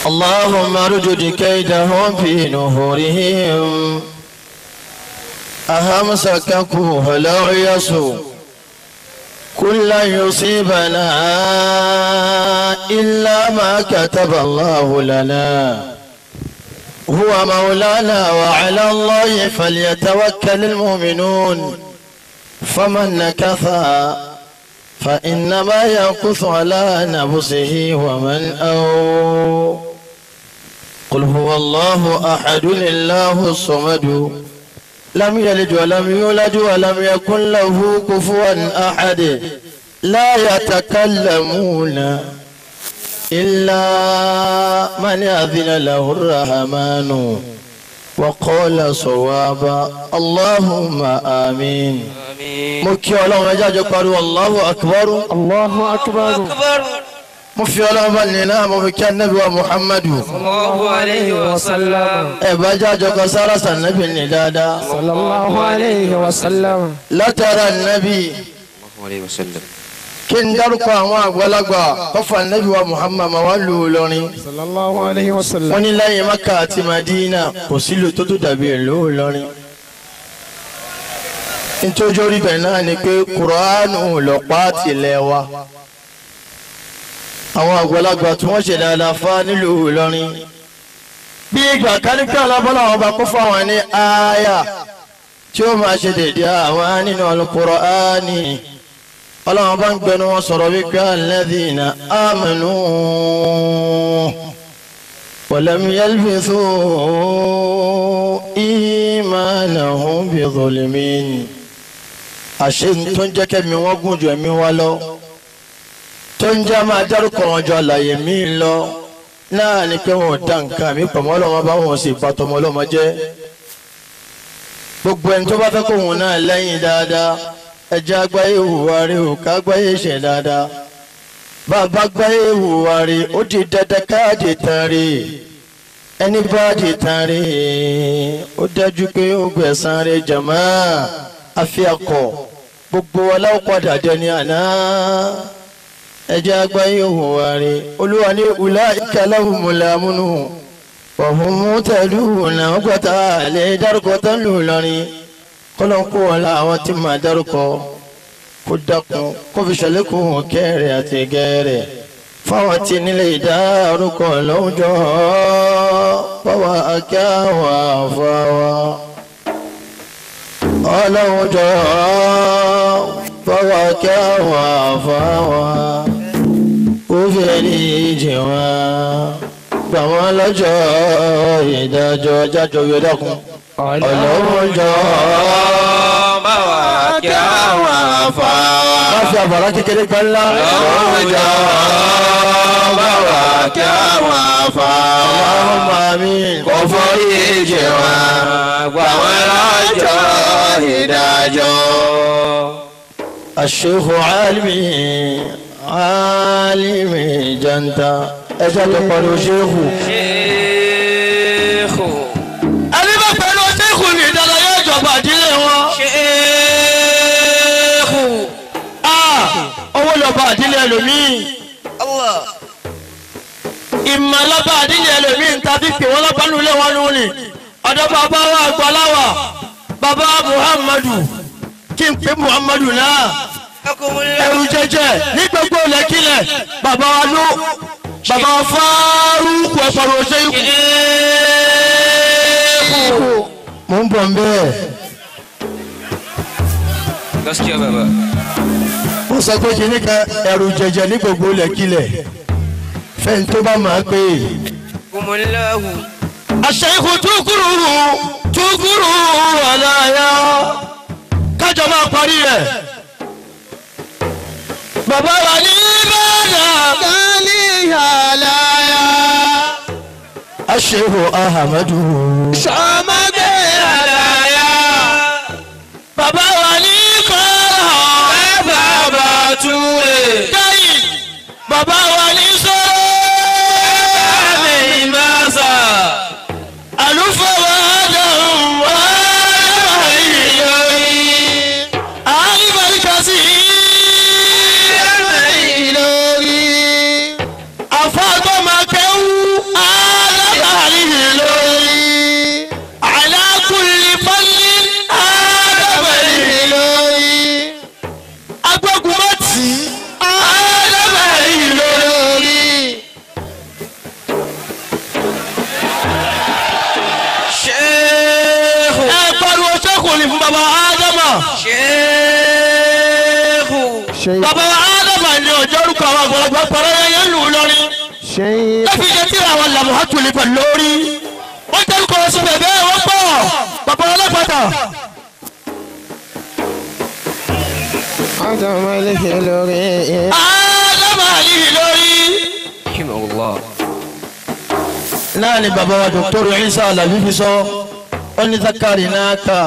اللهم ردد كيدهم في نحورهم أهم سككوا فلا يسوا كل يصيبنا إلا ما كتب الله لنا هو مولانا وعلى الله فليتوكل المؤمنون فمن نكث فإنما ينكث على نفسه ومن أو قل هو الله أحد الله الصمد لم يلد ولم يولد ولم يكن له كفوا أحد لا يتكلمون إلا من أذن له الرحمن وقال صوابا اللهم آمين. Mo kí Ọlọ́run ẹjẹ́ àjọ pariwo Allahu Akbar. Allahu Akbar. Mo fi Ọlọ́run bá nínú mo fi kí Ànábì wa Muhammadu. Sallallahu alayhi wa sallam. Ẹ bá jẹ́ àjọ kan sára sànẹ́bì ní dáadáa. Sallallahu alayhi wa sallam. Látara Ànábì. Kí n dárúkọ àwọn àgbàlagbà kọfà Ànábì wa Muhammad ma wá lù ú lọrin. Sallallahu alayhi wa sallam. Wọ́n ní lẹ́yìn Maka àti Madina kò sílùú tó tó dàbí ìlú Ìlọrin. Nítorí orí bẹ̀ náà ni pé Kùránù lọ́pàá tilẹ̀ wa. Àwọn àgbàlagbà tí wọ́n ṣe dáadáa fá nílùú Ìlọrin. Bí ìgbà kánípẹ́ alábọ́lá wọn bá kó fáwọn ní àyà tí ó máa ṣe dédé àwọn nínú Al-Kùránì. Ọlọ́run bá ń gbẹnu wọn sọ̀rọ̀ wípé alladhina amanu wa lam yalbisu imanahum bi-dhulmin. Àṣé tó ń jẹ́ kẹ́mi wọ́n gùn ju ẹ̀mí wa lọ tó ń jẹ́ máa dárúkọ wọn jọ àlàyé mi lọ náà ni pé wọn ò dá nǹkan mi pọ̀ mọ́ ọlọ́mọ bá wọn sì bá tọmọ ọlọ́mọ jẹ́. Gbogbo ẹni tó bá fẹ́ kóhun náà lẹ́yìn dáadáa ẹjẹ́ agbáyé hùwà rí o ká gbáyé ṣe dáadáa. Bàbá gbáyé hùwà rí ó di dandan káàdì tán rí ẹni bá di tán rí ó dájú pé ó gbẹ̀san rí jàmá àfi akọ gbogbo aláwọ̀ padà dẹni àná ẹjẹ́ agbáyé hùwà rí olúwa ní ulaika lahumul amnu wa hum muhtadun ọgbàtà lè dárúkọ tán lù lọrin kọlọ́nkó wọn la àwọn tí màá dárúkọ kó dákun kó fi ṣàlékún kẹrẹ àti gẹrẹ fáwọn tí nílé ìdárúkọ lọ́jọ́ fáwọn akáwà fáwọn ọlọ́jọ́ fáwọn akáwà fáwọn kó fẹ́ẹ́ ìjì wọn gbà wọ́n lọ́jọ́ ìdájọ́ jájọ́ yọ dákun. Ọlọ́jọ́ bá wa kí àwọn àfa wa. Má fi àbàrá kékeré gbá ńlá. Ọlọ́jọ́ bá wa kí àwọn àfa wa. Allahumma àmín. Kò forí jì wọ́n gbà wọ́n lọ́jọ́ ìdájọ́. Ash-Sheikh Alimi Alimi Janta ẹjọ́ tó pariwo ṣéèkù. Ṣéèkù. Ẹni bá pẹ̀lú ṣéèkù ní ìdájọ́ yóò jọba àdílé wọn. Ṣéèkù. Owó lọ́ba àdílé ẹlòmíì. Allah. Ìmọ̀ lọ́ba àdílé ẹlòmíì ń tàbí pé wọ́n lọ́ba nulẹ̀ wọn nù ní. Ọ̀dọ́ bàbá wa àgbàláwà bàbá Muhammadu kí n pè Muhammadu náà. Ẹrù jẹjẹ ní gbogbo ilẹ̀kílẹ̀ bàbá wa ló. Bàbá Fárúkù ẹ pariwo ṣéèkù. Mo ń bọ̀ ń bẹ́ẹ̀. Gaskiya bàbá. Mo sọ pé kíní kan ẹrù jẹjẹ ní gbogbo ilẹ̀kílẹ̀ fẹ́ni tó bá máa pè é. Kùmùláhù. Àṣeyìkù túkúrú túkúrú àlàyé kájọ máa parí rẹ̀. Bàbá wa ní bàdà. Kálí àlàyé. Aṣehu Ahamadu. Sọmọdé àlàyé. Bàbá wa ní kọ́ra. Bàbá Túlé. Káyì. Bàbá wa ní sọ́rọ́. Bàbá Ìmásà. Àlùfáà wa dàrún wá ìlọrin. Àlùbáríkà sí. Ìlọrin. Àfáàgbọ́ máa kẹ́wù. Bàbá wa Ádámà ni ọjọ́ orúkọ àwọn àgbàlagbà pàrọ̀ yẹn lù ú lọ́rin. Lọ́fi ṣe tí àwọn làmúhàtù lè pẹ̀ lórí. Wọ́n jẹ́ orúkọ wọn síbẹ̀ bẹ́ẹ̀ wọ́n pọ̀. Bàbá ọlọ́pàá. Ádámà lórí. Ádámà lórí. Náà ni bàbá wa Dr. Isa Alabi fi sọ, ó ní zakari náà ka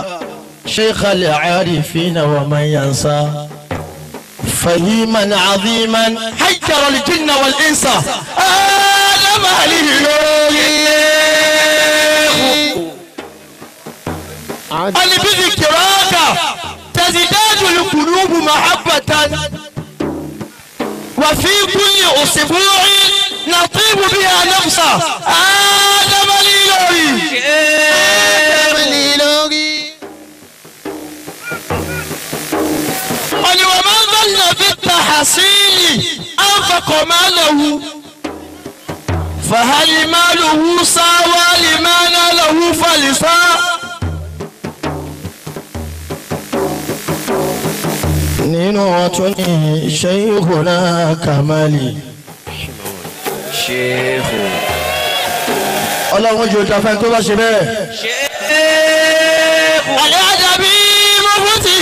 Sheikh al-Arifina wa man yansa. فهيما عظيما حجر الجن والإنس آدم عليه أن بذكراك تزداد القلوب محبة وفي كل أسبوع نطيب بها نفسا آدم عليه. ومن ظل في التحصيل أنفق ماله فهل ماله ساوى لما ناله فلسا. Nínú ọtún ní Sheikhuna Kamali. Ọlọ́run jù dáfẹ́ tó bá ṣe bẹ́ẹ̀. Àlẹ́ àdàbí mọ́fútì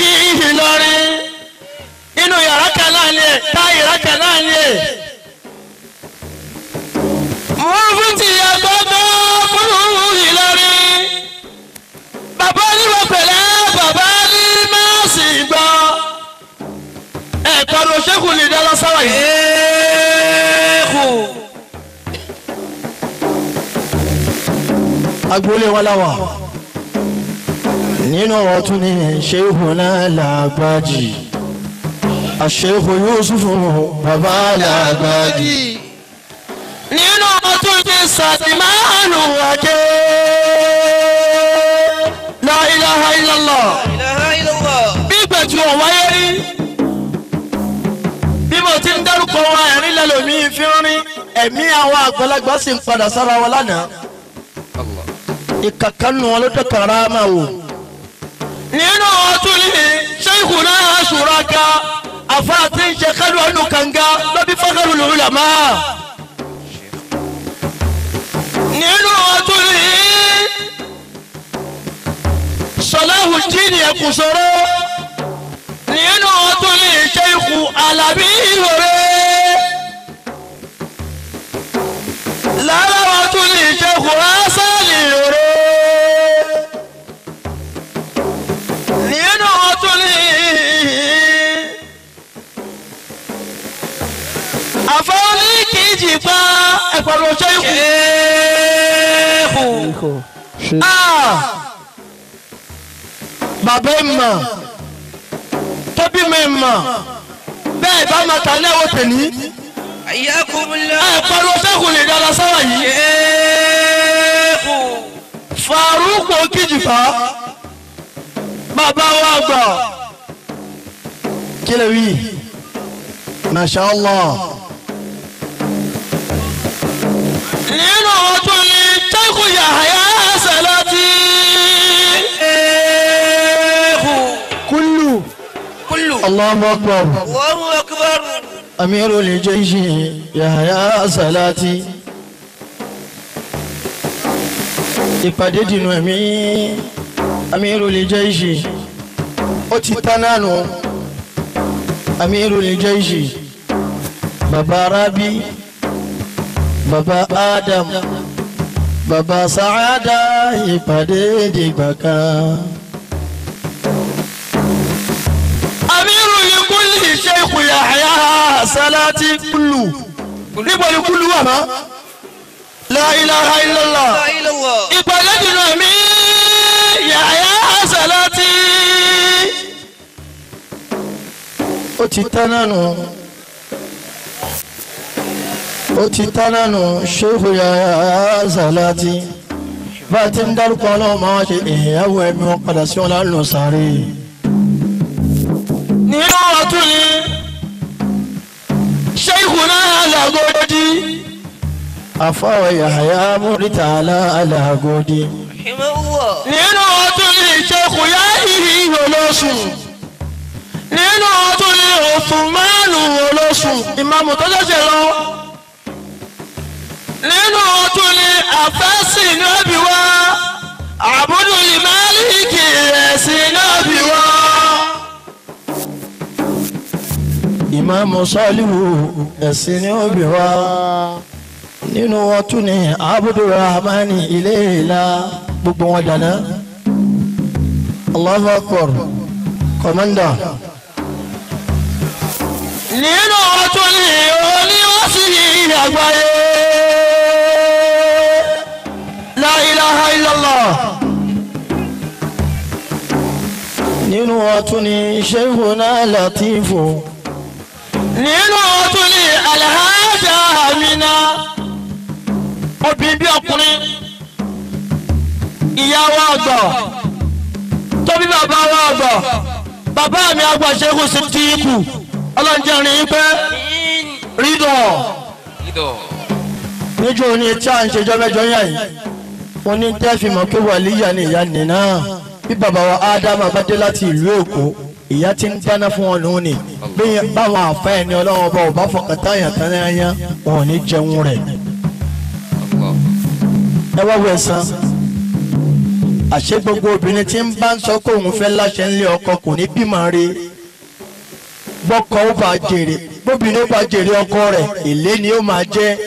Ìlọrin. Inú yàrá kan náà ni ẹ̀, tá yàrá kan náà ni ẹ̀. Mọ́fútì àgbọ̀gbọ́ fúnú Ìlọrin. Bàbá oníwọ̀ pẹ̀lẹ́, bàbá ní máàsì gbọ́. Ẹ̀kọ́ ló ṣẹ́kù lè dá lọ́sọ̀rọ̀ yìí. Agboolé wa la wà. Nínú ọ̀tún ni Sheikhuna Làgbàjì. Sheikh Yusuf bàbá Làgbàjì. Nínú ọtún ti sàtìmáàlù wájé. La ilaha illallah. Bí ìgbẹ̀tù ọ̀wáyé rí. Bí mo ti ń dárúkọ wa ẹ̀rín lẹ́lòmíì fi ń rín. Ẹ̀mí àwọn àgbàlagbà sì ń padà sára wọn lánàá. Ìkàkánú wọn ló dẹ́kara máa wò. Nínú ọtún ní Sheikhuna Shuraka. Afa tí ń ṣe kálù ọ̀nù kànga lọ́bí fákàrù lòun là máa. Nínú ọdún yìí, Salahuddin ẹ̀kún sọ̀rọ̀. Nínú ọdún yìí, Sheikh Alabi Ìlọrẹ́. Lára ọdún yìí, Sheikh Hasan Ìlọrẹ́. Nínú ọdún yìí. Àfọwọ́ní kìí jì pa ẹ̀pọ̀lọ̀ ṣẹ́kù. Bàbá ìmọ̀ tóbi mi mọ̀ bẹ́ẹ̀ bá máa ta lẹ́wọ̀ tẹ̀lé. Ẹ̀pọ̀lọ̀ ṣẹ́kù lè dára sáwà yìí. Faruku kìjìfà bàbá wa gbà. Kí lè wí? Masha Allah. Nínú ọdún ni Sheikh Yahya Salati. Kullu. Kullu. Allahu akbar. Allahu akbar. Amirul Jayshi Yahya Salati. Ìpàdé dìnnú ẹ̀mí Amirul Jayshi. Ó ti tán náà nù. Amirul Jayshi. Bàbá Rabi. Bàbá Adam, Bàbá Sa'ada, ìpàdé dìgbà kan. Amirul kulli Sheikh Yahya Salati kullu. Níbo ni kullu wà mọ́? La ilaha illallah. Ìpàdé dìnnà mi Yahya Salati. Ó ti tán náà nù. Ó ti tán náà nù Sheikh Yahya Salati. Bá a ti ń dárúkọ ọlọ́run máa wá ṣe ìyàwó ẹ̀mí wọn padà sí wọn lánàá sáré. Nínú ọtún ni Sheikhuna Lagodi. Àfọwọ́ Yahya Muritala Lagodi. Nínú ọtún ni Sheikh Yahya Olóṣùn. Nínú ọtún ni Uthman. ìmáàmù tó ṣẹ̀ṣẹ̀ lọ. Nínú ọdún ni àfẹ́sì náà bí wá. Àbúrò ìmáàlìkì ẹ̀sìn náà bí wá. Ìmáàmù Sọ́líwù ẹ̀sìn ní ó bí wá. Nínú wọn tún ni Abdulrahman ilé ìlà gbogbo wọn dáná. Allahu Akbar, Commander. Nínú wọn tún ni oníwàsí àgbáyé. La ilaha illallah. Nínú wọn tún ni Sheikhuna Latifu. Nínú wọn tún ni Alhaja Amina. Obìnrin bí ọkùnrin, ìyá wa àgbà, tóbi bàbá wa àgbà, bàbá mi àgbà Sheikh Sitiku, ọlọ́njẹ́rin pẹ́ rídọ̀. Níjọ́ ní tí a ń ṣèjọ́ mẹ́jọ yàn yìí, wọ́n ní tẹ́fìmọ̀ pé wàlíyà ni ìyá nìna. Bí bàbá wa Ádámù bá dé láti ìlú Èkó, ìyá ti ń dáná fún wọn lóhùn ni. Bí báwọn àfẹ́ ẹni ọlọ́wọ́ ọba ò bá fọkàn táyà tán yányá, wọn ò ní jẹun rẹ̀. Ẹ wá wọ ẹ̀sán. Àṣé gbogbo obìnrin tí ń bá ń sọ pé òun fẹ́ láṣẹ ńlé ọkọ kò ní bímọ rí. Bọ́kọ ó bá jèrè, bóbìnrin ó bá jèrè ọkọ rẹ̀, èlé ni ó máa jẹ́.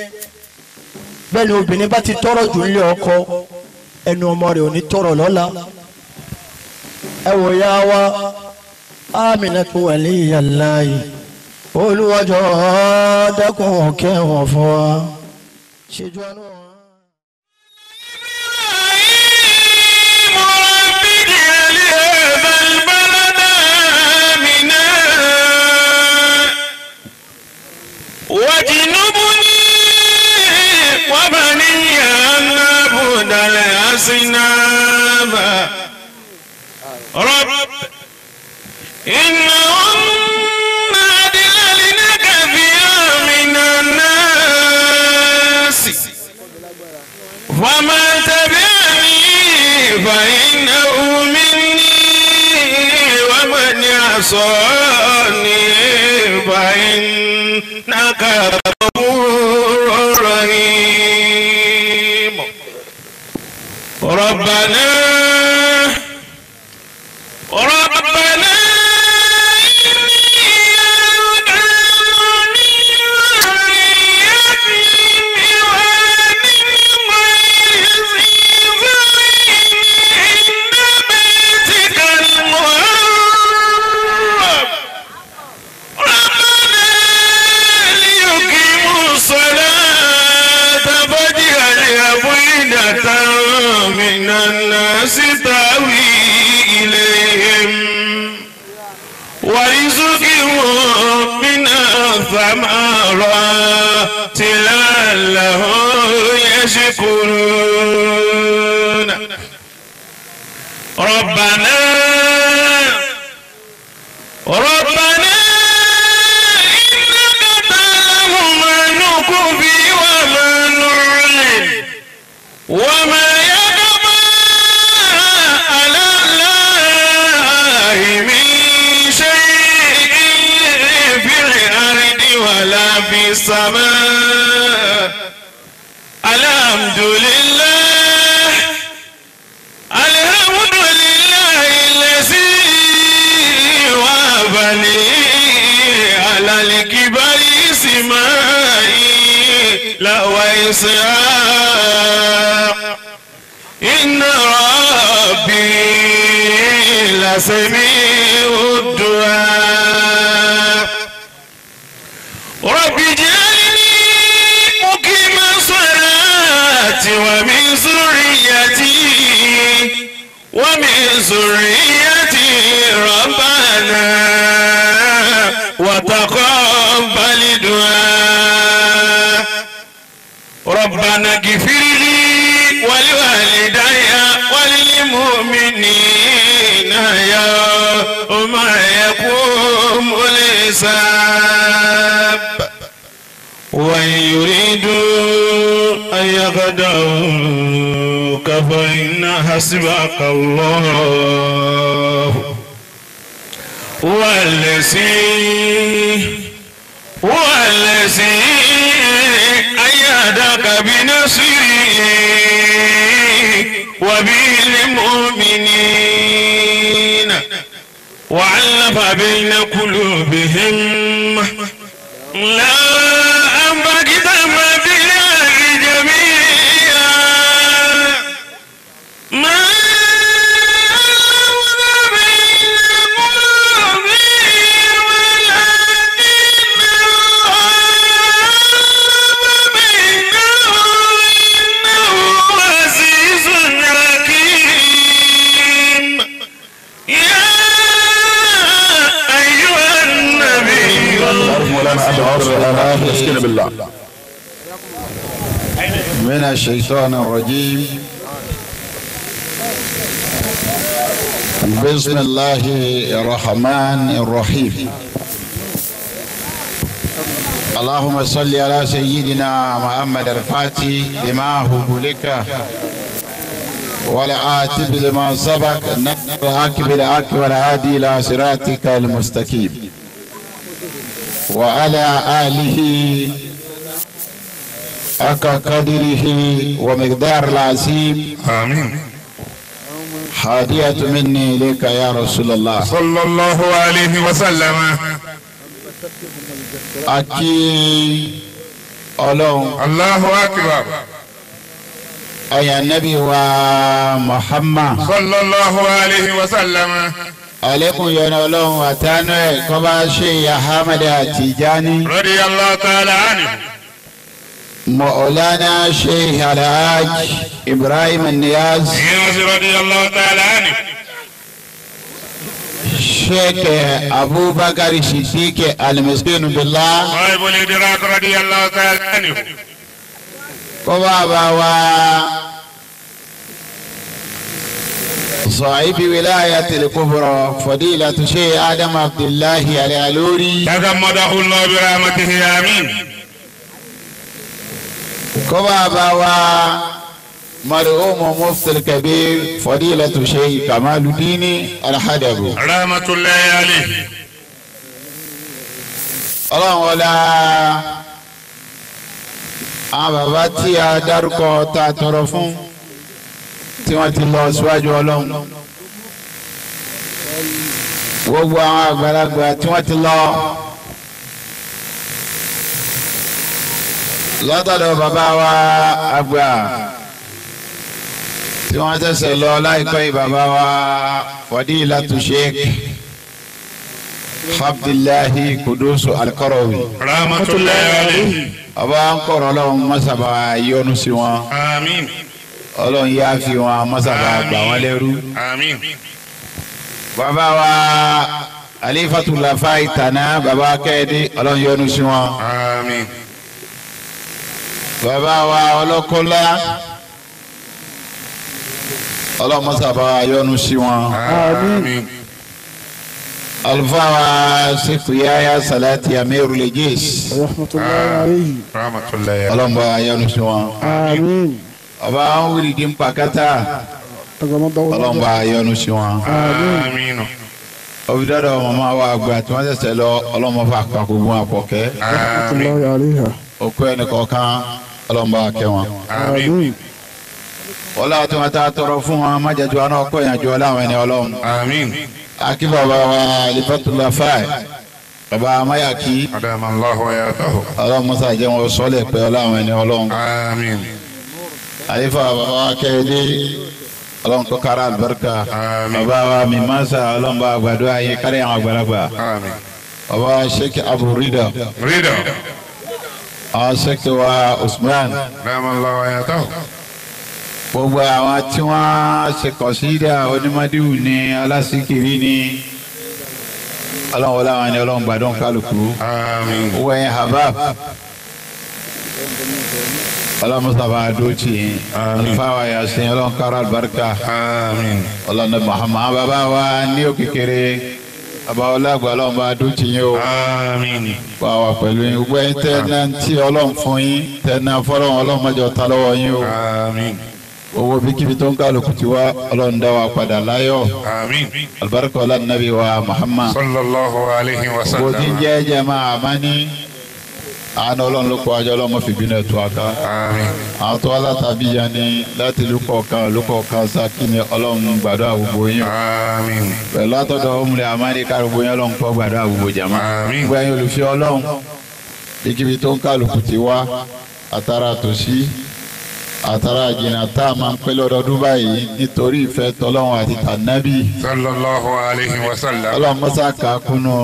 Bẹ́ẹ̀ ni obìnrin bá ti tọrọ jù ńlé ọkọ, ẹnu ọmọ rẹ̀ ò ní tọrọ lọ́la. Ẹ wò ya wa, Aminatu waliyallahi, Olúwàjọ́ dákun kẹ́wọ̀n fún wa. Ṣèjú àánú wọn. واجنبني وبني أن نعبد الأصنام رب إنهن أضللن كثيرا من الناس ومن تبعني فإنه مني ومن عصاني فإنك غفور رحيم. ربنا ربنا إني أدعوني وذريتي بواد غير ذي زرع عند بيتك المحرم ربنا ليقيموا الصلاة فاجعل أفئدة من الناس تهوي إليهم وارزقهم من الثمرات لعلهم يشكرون. ربنا ربنا إنك تعلم ما نخفي وما نعلن وما يخفى على الله من شيء في الأرض ولا في السماء. الحمد لله الحمد لله الذي وهب لي على الكبر إسماعيل وإسحاق إن ربي لسميع الدعاء. رب اجعلني مقيم الصلاة ومن ذريتي ومن ذريتي ربنا وتقبل دعاء. ربنا اغفر لي ولوالدي وللمؤمنين يوم يقوم الحساب. وإن يريدوا أن يخدعوك فإن حسبك الله هو الذي هو الذي أيدك بنصره وبالمؤمنين وألف بين قلوبهم لا أنفقت ما في الأرض جميعا ما بين قلوبهم ولكن الله بينهم إنه عزيز حكيم. يا أيها النبي بالله من الشيطان الرجيم. بسم الله الرحمن الرحيم. اللهم صل على سيدنا محمد الفاتح لما هبلك والعاتب لما سبق العاقب العاقب والهادي إلى صراطك المستقيم وعلى آله حق قدره ومقدار العظيم. آمين. هدية مني إليك يا رسول الله صلى الله عليه وسلم. Aki Ọlọ́run. Allahu akbar. Ọ̀yà Nabi wa Muhammad sallallahu alayhi wa sallam. Alekun yọ̀nà Ọlọ́run àtànú ẹ̀ kó bá ṣe Ahmad Tijani radiyallahu ta'ala anhu. Maulana Sheikh Alhaj Ibrahim Niyaz radiyallahu ta'ala anhu. Sheikh Abubakar Siddiq Al-Miskin Billah sahibul idrak radiyallahu ta'ala anhu. Kó bá bá wa صاحب ولاية الكبرى فضيلة الشيخ آدم عبد الله العلوري تغمده الله برحمته آمين. كما بوا مرحوم مفتي الكبير فضيلة الشيخ كمال الدين الحدب رحمة الله عليه. Ọlọ́run wọlá àwọn bàbá tí a dárúkọ tá a tọrọ fún tí wọ́n ti lọ síwájú Ọlọ́run, gbogbo àwọn àgbàlagbà tí wọ́n ti lọ látọ̀dọ̀ bàbá wa àgbà tí wọ́n ṣẹ̀ṣẹ̀ lọ láìpẹ́ yìí, bàbá wa Fadilatu Sheikh Abdullahi Kudusu Al-Qarawi rahmatullahi alayhi. Ọba ń kọ̀rọ̀ Ọlọ́run mọ́sàbà yọ́nú sí wọn. Àmín. Ọlọ́run yá fi wọn mọ́sàbà gbà wọ́n lẹ́rú. Àmín. Bàbá wa Alifatulafa Ìtànà bàbá Kẹ́hìndé Ọlọ́run yọ́nú sí wọn. Àmín. Bàbá wa Ọlọ́kọ́lá Ọlọ́run mọ́sàbà yọ́nú sí wọn. Àmín. Àlùfáà wa Sheikh Yahya Salati Amirul Jais rahmatullahi alayhi. Ọlọ́run bá yọ́nú sí wọn. Àmín. Ọba àwọn wíìlì ń pàkátà Ọlọ́run bá yọ́nú sí wọn. Àmín. Òfìdọ́dọ̀ màmá wa àgbà tí wọ́n ṣẹ̀ṣẹ̀ lọ Ọlọ́run fà pàkógún àpọ̀kẹ́. Àmín. Òkú ẹnì kọ̀ọ̀kan Ọlọ́run bá kẹ́ wọn. Àmín. Ọlọ́run tí wọ́n ta tọrọ fún wọn májèjì wọn náà kọ́ ìyànjú ọláwọn ẹni Ọlọ́run. Àmín. Akí bàbá wa Alifatulafa Fáì bàbá Amáyàkí Adamallahu hayatahu. Ọlọ́run mọ́sá jẹ́ wọn sọ́lẹ̀ pé ọláwọn ẹni Ọlọ́run. Àmín. Àyífà bàbá wa Kẹ́hìndé Ọlọ́run kó kára àlùbáríkà. Àmín. Bàbá wa Mímásà Ọlọ́run bá gbàdúrà ayé kárí àwọn àgbàlagbà. Àmín. Bàbá wa Sheikh Abu Rida Rida. àwọn Sheikh wa Usman Adamallahu hayatahu. gbogbo àwọn tí wọ́n ṣe kọ̀sídà onímọ̀díwù ní alásìkiri ní Ọlọ́run wọlé àwọn ẹni Ọlọ́run gbàdún kálukú. Àmín. Wọ́n habab Ọlọ́run mustapha adóòtì alifáwa yasin Ọlọ́run kára àlùbáríkà. Àmín. Ọlọ́run Muhammad àwọn bàbá wa ní òkèkèrè bàbá ọlọ́gbà Ọlọ́run bá adóòtì yín o. Àmín. Wà wà pẹ̀lú yín gbogbo ẹ̀yin tẹ́ náà tí Ọlọ́run fún yín tẹ́ náà fọlọ́run Ọlọ́run mọ́jọ ta lọ́wọ́ yín o. Àmín. Owó bíkíbi tó ń kálukú ti wá Ọlọ́run dá wa padà láyọ̀. Àmín. Alibarika ọlá nàbí wa Muhammad. Sallallahu alayhi wa Gbogbo tí ń sallam. jẹ́ jama àmání Àánú Ọlọ́run ló kọ́ ajọ́ Ọlọ́run fi bínú ẹ̀tọ́ àká. Àwọn tó wá látàbí ya ni láti ìlú kọ̀ọ̀kan ìlú kọ̀ọ̀kan Ṣakí ni Ọlọ́run gbàdúrà gbogbo yín. Pẹ̀lú àtọ̀dọ̀ ọmọlẹ̀ Amẹ́ríkà gbogbo yín Ọlọ́run kó gbàdúrà gbogbo jàmá. Gbogbo ẹ̀yin olùfẹ́ Ọlọ́run ikibi tó ń kálukú ti wá àtàrà tòsí àtàrà jìnnà tá a máa ń pẹ́ lọ́dọọdún báyìí nítorí ìfẹ́ tọ́lọ́run àti tànábì. Sallallahu alayhi wa sallam. Ọlọ́run mọ́sá kà á kúnnú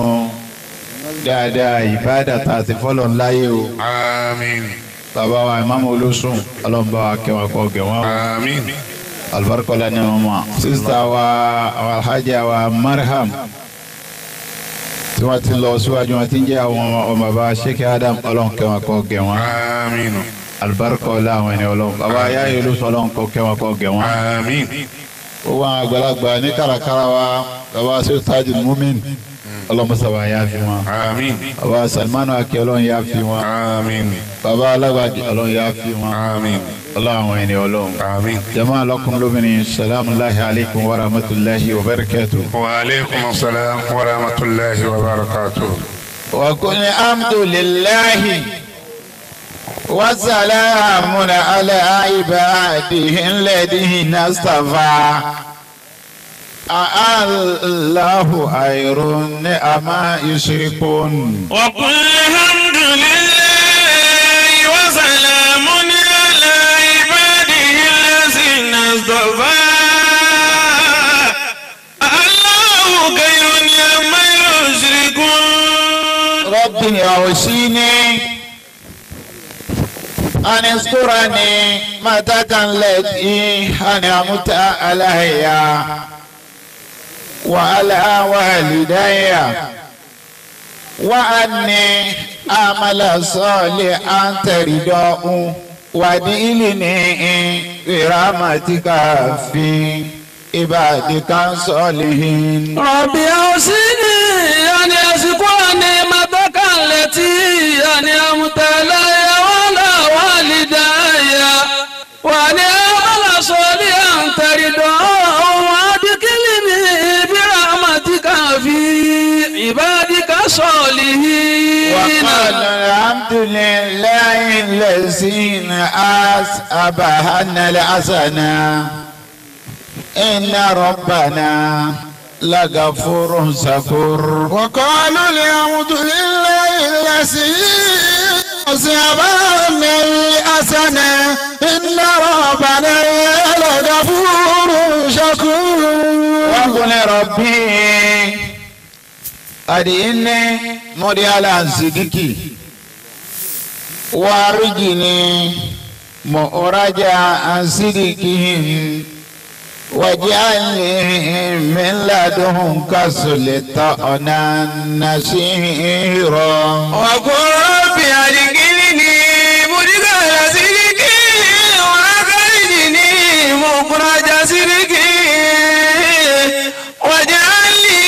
dáadáa ìbáàdà tá a ti fọ́lọ̀ ńláyé o. Àmín. Bàbá wa ìmáàmù Olósùn Ọlọ́run bá wa kẹ́ wọn kọ́ gẹ̀ wọ́n. Àmín. Alibarikola ni wọn mọ̀. Sísá wa alhaja wa Marham tí wọ́n ti lọ síwájú wọn ti ń jẹ́ àwọn ọmọ bàbá Sheikh Adam Ọlọ́run kẹ́ wọn kọ́ gẹ̀ wọ́n. Àmín. Alibarikola àwọn ẹni Ọlọ́run. Bàbá ayáyé Olósùn Ọlọ́run kọ́ kẹ́ wọn kọ́ gẹ̀ wọ́n. Àmín. Gbogbo àwọn àgbàlagbà ní kàràkàrà wa bàbá Sheikh Tajul Mumin Ọlọ́run sábà yá fi wọn. Àmín. Bàbá Salmanu Akẹ́ Ọlọ́run yá fi wọn. Àmín. Bàbá Alágbàdì Ọlọ́run yá fi wọn. Àmín. Ọlọ́run àwọn ẹni Ọlọ́run. Àmín. Jama lọ́kùnrin lóbìnrin salamu alaykum wa rahmatulahi wa barakatuh. Wa aleykum salaam wa rahmatulahi wa barakatuh. Wa qul alhamdulillahi wa salamun ala ibadihi alladhina istafa. Allahu khayrun amma yushrikun. Wa qul alhamdulillahi wa salamun ala ibadihi allazina istafa. Allahu khayrun amma yushrikun. Rabbi awsini an askurani mataka allati an'amta alayya وعلى والدي وأني أعمل صالحا ترضاه وأدخلني برحمتك في عبادك الصالحين. ربي أوصني أن أشكر نعمتك التي أنعمت علي وعلى والدي وأن أعمل صالحا ترضاه في عبادك الصالحين. وقال الحمد لله الذي أصابنا الحسنة إن ربنا لغفور شكور. وقالوا الحمد لله الذي أصابنا الحسنة إن ربنا لغفور شكور. وقل ربي أديني مديالا صدقي وارجني مؤرجا عن صدقهم واجعلني من لدنك سلطانا نصيرا. وقل ربي أدخلني مدخل صدق وأخرجني مخرج صدق واجعل لي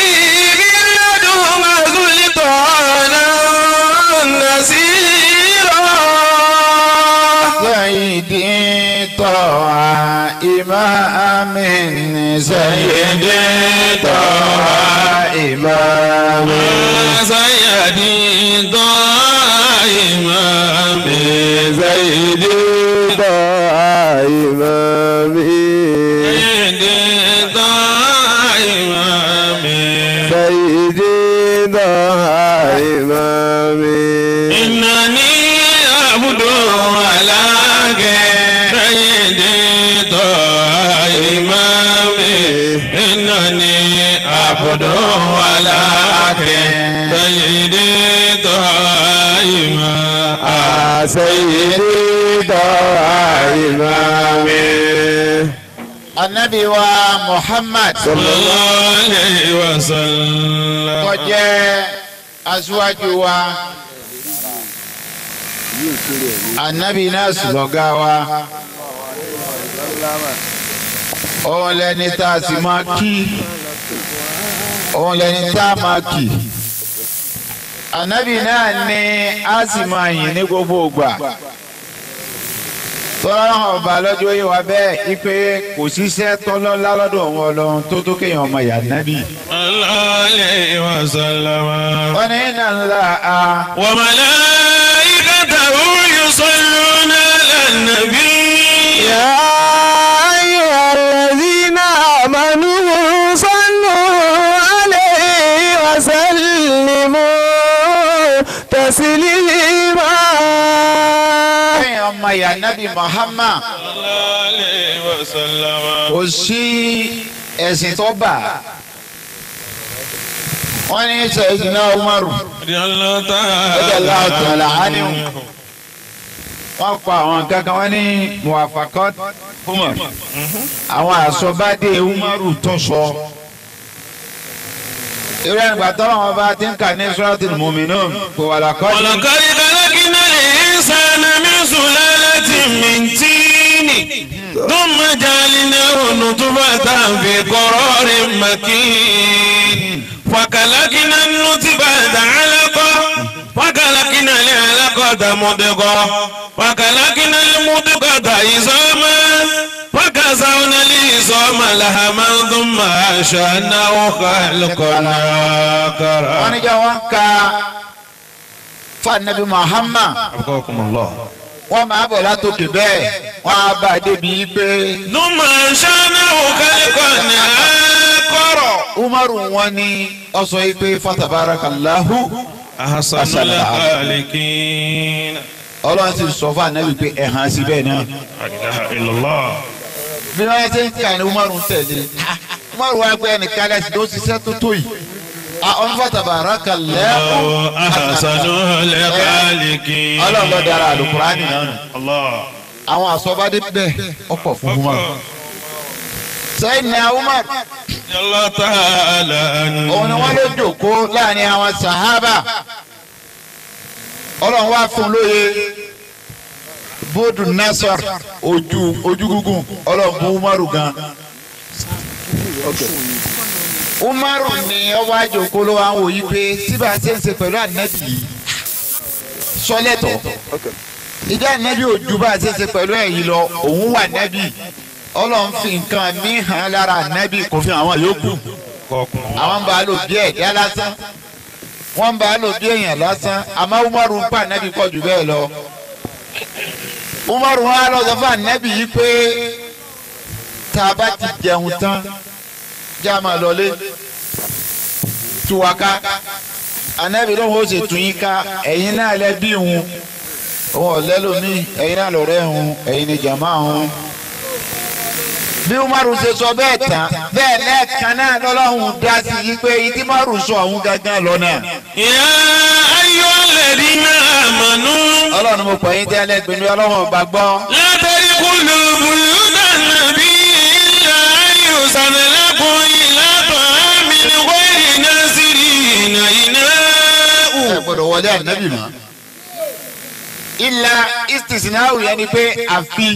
من لدنك سلطانا نصيرا. سيدي طه إمام سيدي طه إمام سيدي طه إمام سيدي طه إمام سيدي طه إمام سيدي طه إمام. إنني عبد علىك سيدي طه إمامي إنني عبد علىك سيدي طه إمامي سيدي طه إمامي. Ànábì wa Muhammad sallallahu alayhi wa sallam tó jẹ́ aṣíwájú wa, Ànábì náà sì lọ́gá wa, òun lẹni tá a sì máa kí, òun lẹni tá a máa kì. Ànábì náà ni a sì máa yìn ní gbogbo ìgbà. Tọ́lá ọba lọ́jọ́ yìí wá bẹ́ẹ̀ ipe kò síṣẹ́ tọ́lọ́lá lọ́dọ̀ òun Ọlọ́run tó tó kéèyàn ọmọ ìyá nábì. Alaihi wasallam. Wọ́n ní iná ńlá a. Wa malaikatahu. يصلون على النبي. يا أيها الذين آمنوا صلوا عليه وسلموا تسليما. Ọmọ ìyá Nábì Muhammad kò sí ẹ̀sìn tó bà wọ́n ní Sayyidina Umaru radiyallahu ta'ala anhu wọ́n kọ àwọn kankan wọ́n ní muwafaqat Umar àwọn àsọ̀bádé Umaru tó sọ irú ẹ̀gbà tọ́lọ́ wọn bá ti ń kà ní Suratul Mu'minun kò wà lákọ́. Walaqad khalaqnal insana min sulalatin min tin thumma ja'alnahu nutfatan fi qararin makin fakhalaqna an-nutfata 'alaqatan fakhalaqna al-'alaqata mudghatan fakhalaqna al-mudghata 'izaman fakasawna al-'izama lahman thumma ansha'nahu khalqan akhar. Wọ́n ní jẹ́ wọ́n ka fún Ànábì Muhammad wọ́n máa bọ̀ látòkè bẹ́ẹ̀ wọ́n á bá a débi pé. Thumma ansha'nahu khalqan akhar. Umaru wọn ní ó sọ yìí pé fatabarakallahu ahsanul khaliqin. Ọlọ́run sì sọ fún Ànábì pé ẹ̀hán sí bẹ́ẹ̀ náà. La ilaha illallah. Bí wọ́n ṣe ń kà ní Umaru ń tẹ̀lé Umaru wa pé ẹnìkan lẹ́sìn tó ṣiṣẹ́ tó tó yìí. Àwọn fatabarakallahu ahsanul khaliqin. Ọlọ́run ló dára àlùkùránì náà nù. Àwọn àsọ̀bádé bẹ́ẹ̀ ọ̀pọ̀ fún Umaru. Sayyidina Umar òun ni wọ́n ló jókòó láàrin àwọn sàhábà. Ọlọ́run wá fún lóye bóòdù nasar ojú gúngùn Ọlọ́run bú Umaru gan. Umaru ni ọwọ́ àjòkó ló wá ń wò yí pé síbà ṣe ń ṣe pẹ̀lú ànábì yìí sọlẹ́tọ̀ ìjà ànábì ojú bá ṣe ń ṣe pẹ̀lú ẹ̀yìn lọ òun wà nábì Ọlọ́run fi nǹkan mí hàn lára ànábì kò fi àwọn yòókù àwọn ń bá a lò bí ẹ̀dá lásán wọ́n ń bá a lò bí èèyàn lásán àmọ́ Umaru ń pa ànábì pọ̀ jù bẹ́ẹ̀ lọ. Umaru wọn á lọ sọ fún ànábì yìí pé tá a bá ti jẹun tán já máa lọlé tú wa ká ànábì lóun ó sì tún yín ká ẹ̀yin náà lẹ bí òun òun ọ̀lẹ́ lómi ẹ̀yin náà lọ̀rẹ́ òun ẹ̀yin ni jàmá òun. Bí Umaru ṣe sọ bẹ́ẹ̀ tán bẹ́ẹ̀ lẹ́ẹ̀kan náà lọ́lọ́run dá sí i pé ìdí Umaru sọ òun gángan lọ́nà. Ya ayyuhalladhina amanu. Ọlọ́run mo pè yín tẹ́lẹ̀ gbẹ̀mí Ọlọ́run ọba gbọ́. La tadkhulu buyutan nabiyyi illa an yu'zana lakum ila ta'amin ghayri nazirina inahu. Ẹ gbọ́dọ̀ wọlé ànábì mọ́. Illa istisna'u yẹn ni pé àfi.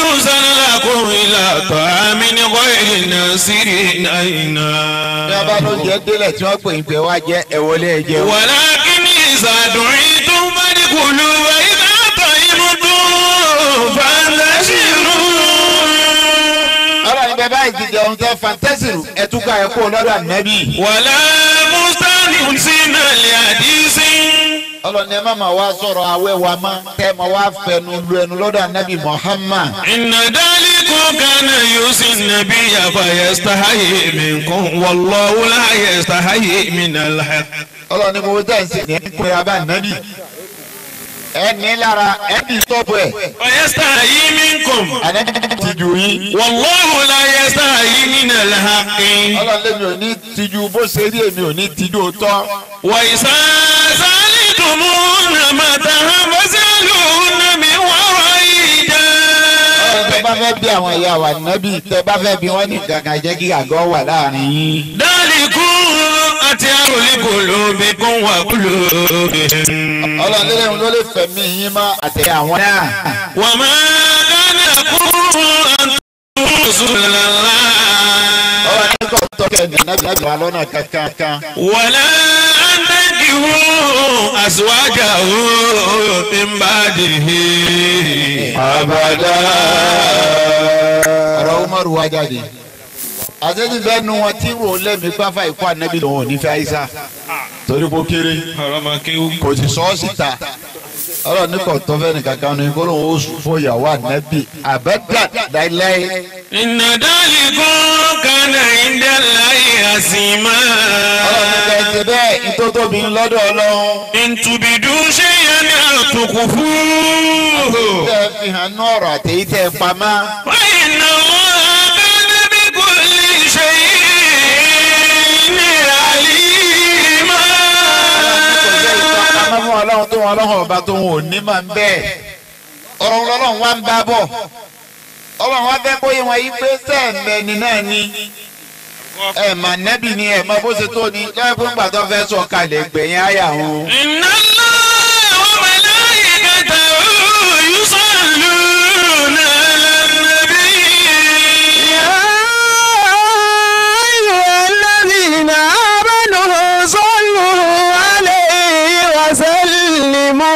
Yu'zana lakum ila ta'amin ghayri nazirina inahu. Bí a bá ló jẹ́ délẹ̀ tí wọ́n pè ń pè wá jẹ́ ẹ̀wọlé ẹ̀jẹ̀. Walakin iza du'itum fadkhulu wa idha ta'imtum fantashiru. Ọlọ́run bẹ́ẹ̀ báyìí ti jẹun tẹ́ fantasiru ẹ̀túkà ẹ̀kọ́ lọ́dọ̀ ànábì. Wala musta'nisina li hadisin. Ọlọ́run ẹ má ma wá sọ̀rọ̀ awẹ́ wa mọ́ tẹ́ ma wá fẹnu lu ẹnu lọ́dọ̀ ànábì Muhammad. Inna dhalikum kana yu'zi an-nabiyya fayastahyi minkum wallahu la yastahyi minal haqq. Ọlọ́run ní gbogbo tẹ̀ ń sìn ní ẹ̀kún abá ànábì. Ẹ ní lára ẹ bí tọ́pù ẹ̀. Fayastahyi minkum. Ànábì tìjú yín. Wallahu la yastahyi minal haqq. Ọlọ́run lèmi ò ní tìjú bó ṣe rí èmi ò ní tìjú tọ́. Wa iza sa'altumuhunna mata'an fas'aluhunna min wara'i hijab. Tẹ bá fẹ́ bí àwọn ìyá wa nábì tẹ bá fẹ́ bí wọ́n ní gàgà jẹ́ kí àgọ́ wà láàrin yín. Dhalikum atharu liqulubikum wa qulubihim. Ọlọ́run lélẹ́yìn ló lè fẹ̀mí yín mọ́ àti àwọn náà. Wa ma kana lakum an tu'dhu rasulallah. Ọlọ́run ní kò tọ́kẹ́ ní nábì wà lọ́nà kankan. Wala an tankihu azwajahu min ba'dihi abada. Ọ̀rọ̀ Umaru wá jáde. Àtẹ́jú bẹ́ẹ̀ nu wọn tí wò lẹ́mìí páfá ikú ànábì lòun ò ní fẹ́ Aisha. Torí kó kéré. Kò sì sọ ọ́ síta. Ọlọ́run ní kò tọ́ fẹ́ nìkan kan ní kó lóun ó fún ìyàwó ànábì àbẹ́dà láíláí. Inna dhalikum kana inda Allahi azima. Ọlọ́run ní kẹ́ ṣe bẹ́ẹ̀ ìtótóbi lọ́dọ̀ Ọlọ́run. In tubidu shay'an aw tukhfuhu. Tẹ́ fi hàn ní ọ̀rọ̀ àtẹ̀yí tẹ́ pamọ́. Wa inna Allaha kana bi kulli shay'in alima. Fún Ọlọ́run tó wọn Ọlọ́run ọba tó wọn ò ní máa ń bẹ́ẹ̀. Ọ̀rọ̀ Ọlọ́run wá ń bá bọ̀. Ọlọ́run wá fẹ́ kóyè wọn yí pé sẹ́ẹ̀mẹ́ni náà ni. Ẹ mà nẹ́bì ni ẹ mọ bó ṣe tó ni lọ́wọ́ fún ìgbà tó fẹ́ sọ kalẹ̀ gbẹ̀yìn àyà wọn. Inna Allaha wa malaikatahu yusalluna ala nabi. Ya ayyuhalladhina amanu sallu alayhi wa sallimu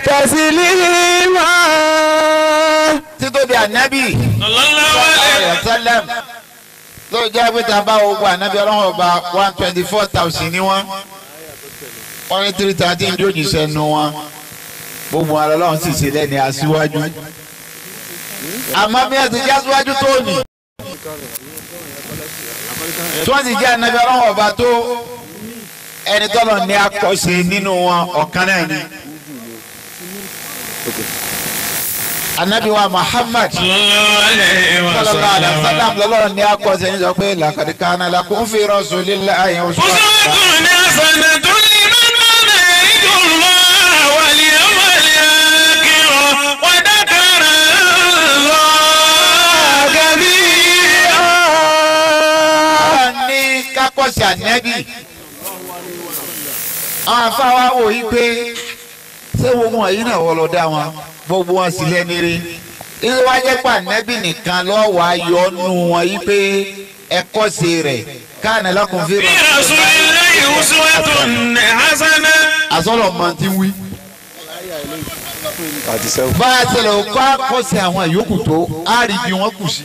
taslima. Títóbi ànábì Sallallahu alayhi wa sallam ló jẹ́ pé tá a bá ogun ànábì Ọlọ́run ọba 124,000 ní wọ́n wọ́n ní 313 jójúṣẹ́ nu wọn gbogbo ara Ọlọ́run sì ṣe lẹ́ni aṣíwájú. Àmọ́ bí wọ́n ti jẹ́ aṣíwájú tó nì tí wọ́n sì jẹ́ ànábì Ọlọ́run ọba tó ẹni tọ́lọ̀ ní akọ́ṣe nínú wọn ọ̀kan náà ni. Ànábì wa Muhammad sallallahu alaihi wasallam lọ́lọ́run ní akọ́ṣe ní sọ pé laqad kana lakum fi rasulillahi uswatun hasanatun liman kana yarju Allaha wal yawmal akhir wa dhakara Allaha kathira. Ní kákọ́ṣe ànábì àwọn afáwa wò yí pé ṣé gbogbo wọn yìí náà wọ́n lọ dá wọn gbogbo wọn sì lẹ́ni rí ilé wa jẹ́ pé ànábì nìkan lọ́wọ́ ayọ̀ nù wọn yí pé ẹ̀kọ́ ṣe rẹ̀ káàní lakum fi rasulillahi uswatun hasanah. Àsọ̀rọ̀ mọ̀ ti wí. Bá a ṣẹlẹ̀ o kọ́ àkọ́ṣe àwọn ìyókù tó á rí bí wọ́n kù sí.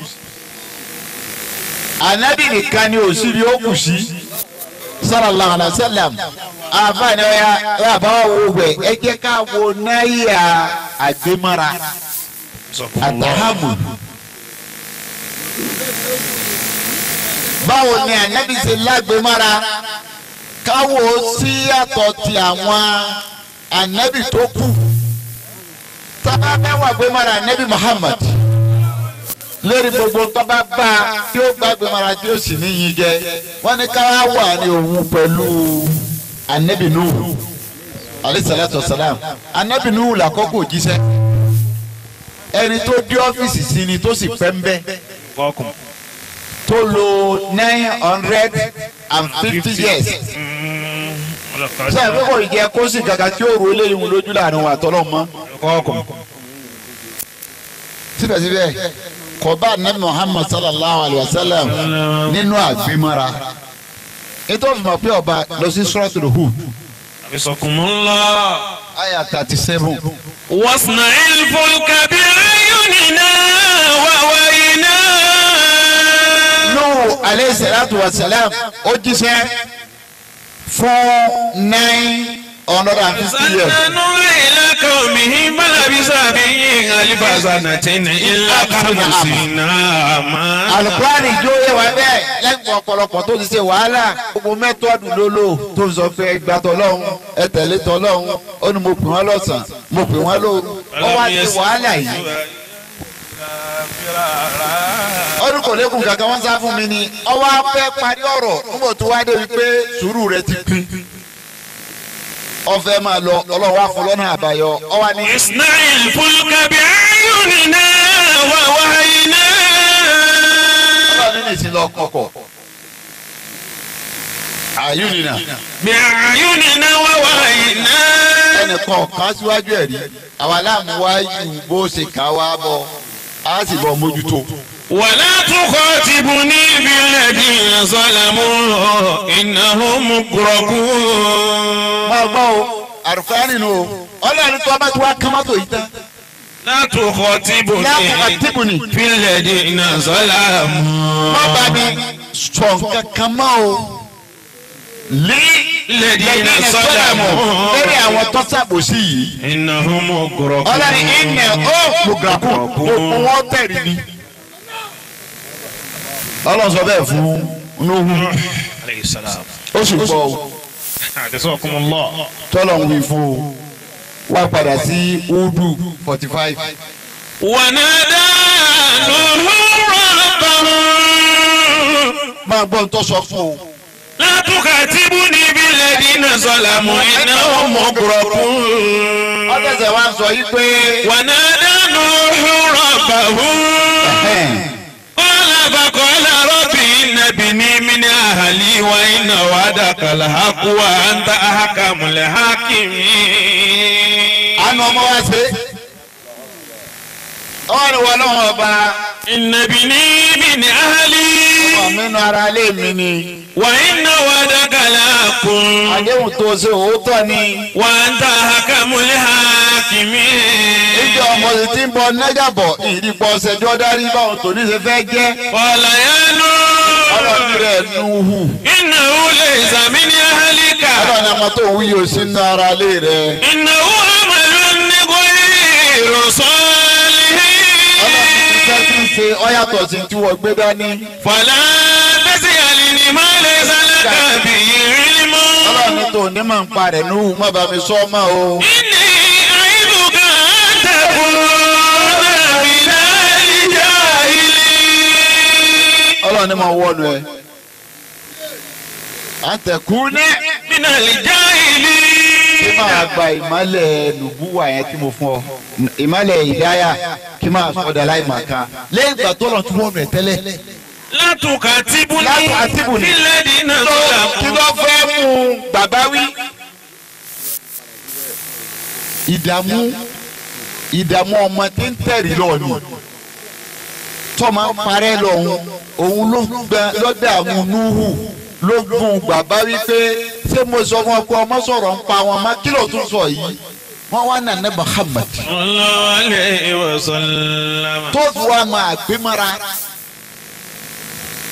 Ànábì nìkan ni òsì bí ó kù sí. Sallallahu alaihi wasallam. Àfààní ọ̀ya àbáwọ̀ wo wẹ̀ ẹ jẹ́ ká wo náírà àgbémọ́ra àtàhámù. Báwo ni ànábì ṣe lágbémọ́ra káwo sí yàtọ̀ ti àwọn ànábì tó kù. Tábà mẹ́wàá gbémọ́ra ànábì Muhammad lórí gbogbo tọ́ba bá tí ó gbàgbémọ́ra tí ó sì níyìn jẹ wọ́n ní káwá wà ní òun pẹ̀lú Ànábì Nuhu alayhi salatu wasalam. Ànábì Nuhu làkọ́kọ́ òjíṣẹ́ ẹni tó dé ọ́fíìsì sí ni tó sì pẹ́ ń bẹ́ tó lò 950 years. Ṣé ẹ fẹ́ kò jẹ́ kó sì gàgà tí ó ro eléyìí wọn lójú láàrin wọn àtọ́lọ́ mọ́. Síbẹ̀síbẹ̀ kò bá Ànábì Muhammad sallallahu alayhi wa sallam nínú àgbémọ́ra. Ètò ìfìmọ̀ pé ọba lọ sí Suratul Hud. Abisakumullah. Aya 37. Wasna'il fulka bi'ayunina wa wahyina. Nuhu alayhi salatu wa salam ó jíṣẹ́ fún 950 years. Ila qawmihi falabisa fihim alfa sanatin illa khamsina ama. Alukurani jó yẹ wá bẹ́ẹ̀ lẹ́gbọ̀n ọ̀pọ̀lọpọ̀ tó ti ṣe wàhálà gbogbo mẹ́tọ́ọ̀dù ló lò tó ń sọ pé ẹ gbà tọ́lọ́hún ẹ tẹ̀lé tọ́lọ́hún ó ní mo pè wọ́n lọ́sàn-án mo pè wọ́n lóru ó wá ti wàhálà yìí. Ọdún kò lékun kankan wọ́n sá fún mi ni ọwọ́ afẹ́ parí ọ̀rọ̀ nígbà tó wá dé wípé sùúrù rẹ ti pín. Ọfẹ máa lọ Ọlọ́run wá fún lọ́nà àbáyọ ọwọ́ ni. Isna'il fulka bi'ayunina wa wahyina. Ọlọ́run ní ìsìn lọ kọ̀kọ̀. Àyùnínà. Bi'ayunina wa wahyina. Ẹnìkan kan síwájú ẹ̀ rí àwa láàmú wá yù bó ṣe ká wá bọ̀ á sì bọ̀ mójútó. Wala tukhatibni billadhina zalamu innahum mughraqun. Máa gbọ́ o, àrùkárì nù o, Ọlọ́run tó bá ti wá kán mọ́tò yìí tán. La tukhatibni billadhina zalamu. Má bá mi sọ nǹkan kan mọ́ o. Lé Lẹ́dínà sọ́dàmù. Lórí àwọn tó ṣàbòsí yìí. Innahum mughraqun. Ọlọ́ni ìnà ó mughraqun gbogbo wọn tẹ̀rí ni. Ọlọ́run sọ bẹ́ẹ̀ fún Nuhu. Ó sì gbọ́ o. Tọ́lọ̀ ń wí fún o. Wá padà sí Udu 45. Wanada Nuhu rabbahu. Máa gbọ́ ń tó sọ fún o. Látùkàtìbùnì billadina zalamu innahum mughraqun. Ọ̀tẹ̀sẹ̀ wa sọ yí pé. Wanada Nuhu rabbahu. Qala faqala rabbi inna ibni min ahli wa inna wa'daka al-haqqu wa anta ahkamul hakimin. Àánú ọmọ wa ṣe. Ọ̀rọ̀ wọn náà ọba. Inna ibni min ahli. Ọmọ mi nu ara ilé mi ni. Wa inna wa'daka al-haqqu. Àdéhùn tó ṣe òótọ́ ni. Wa anta ahkamul hakimin. Ìjọ ọmọ sì ti ń bọ nájà bọ̀ ìdìpọ̀ ṣẹjọ́ dárí báwọn tòní ṣe fẹ́ jẹ́. Qala ya Nuhu. Ọlọ́run rẹ̀ Nuhu. Innahu laysa min ahlika. Ọlọ́run ọmọ tó ń wúyò sínú ara ilé rẹ̀. Innahu amalun ghayru salih. Ọlọ́run ti fẹ́ tí ń ṣe ọ́yàtọ̀ sí tí wọ́n gbé dání. Fala tas'alni ma laysa laka bihi ilmun. Ọlọ́run tó ní màá ń parẹ̀ Nuhu má bàa mi sọ ọ́ mọ́ o. Inni a'iduka an takuna minal jahilin. Ọlọ́run ní máa wọ́nu ẹ. Àtẹ̀kù ní. Minal jahilin. Kí máa gba ìmọ̀lẹ̀ nùbúwà yẹn tí mo fún ọ. Ìmọ̀lẹ̀ ìdáyà kí máa sọ̀dà láì máa kan. Lẹ́yìn ìgbà tó lọ tún wọ́nu ẹ̀ tẹ́lẹ̀. Látùkàtìbùnì. Billadina zalamu. Kí ló fẹ́ mú bàbá wí? Ìdààmú ọmọ tí ń tẹ̀rí lọ́ọ̀nù tó máa ń parẹ́ lọ́hùn òun ló lọ́dààmú Núhù ló gún bàbá wípé ṣé mo sọ fún ọ pé ọmọ sọ̀rọ̀ ń pa wọn má kí ló tún sọ yìí wọ́n wá nà ní Muhammad. Sallallahu alayhi wa sallam. Tó fi wá máa gbé mọ́ra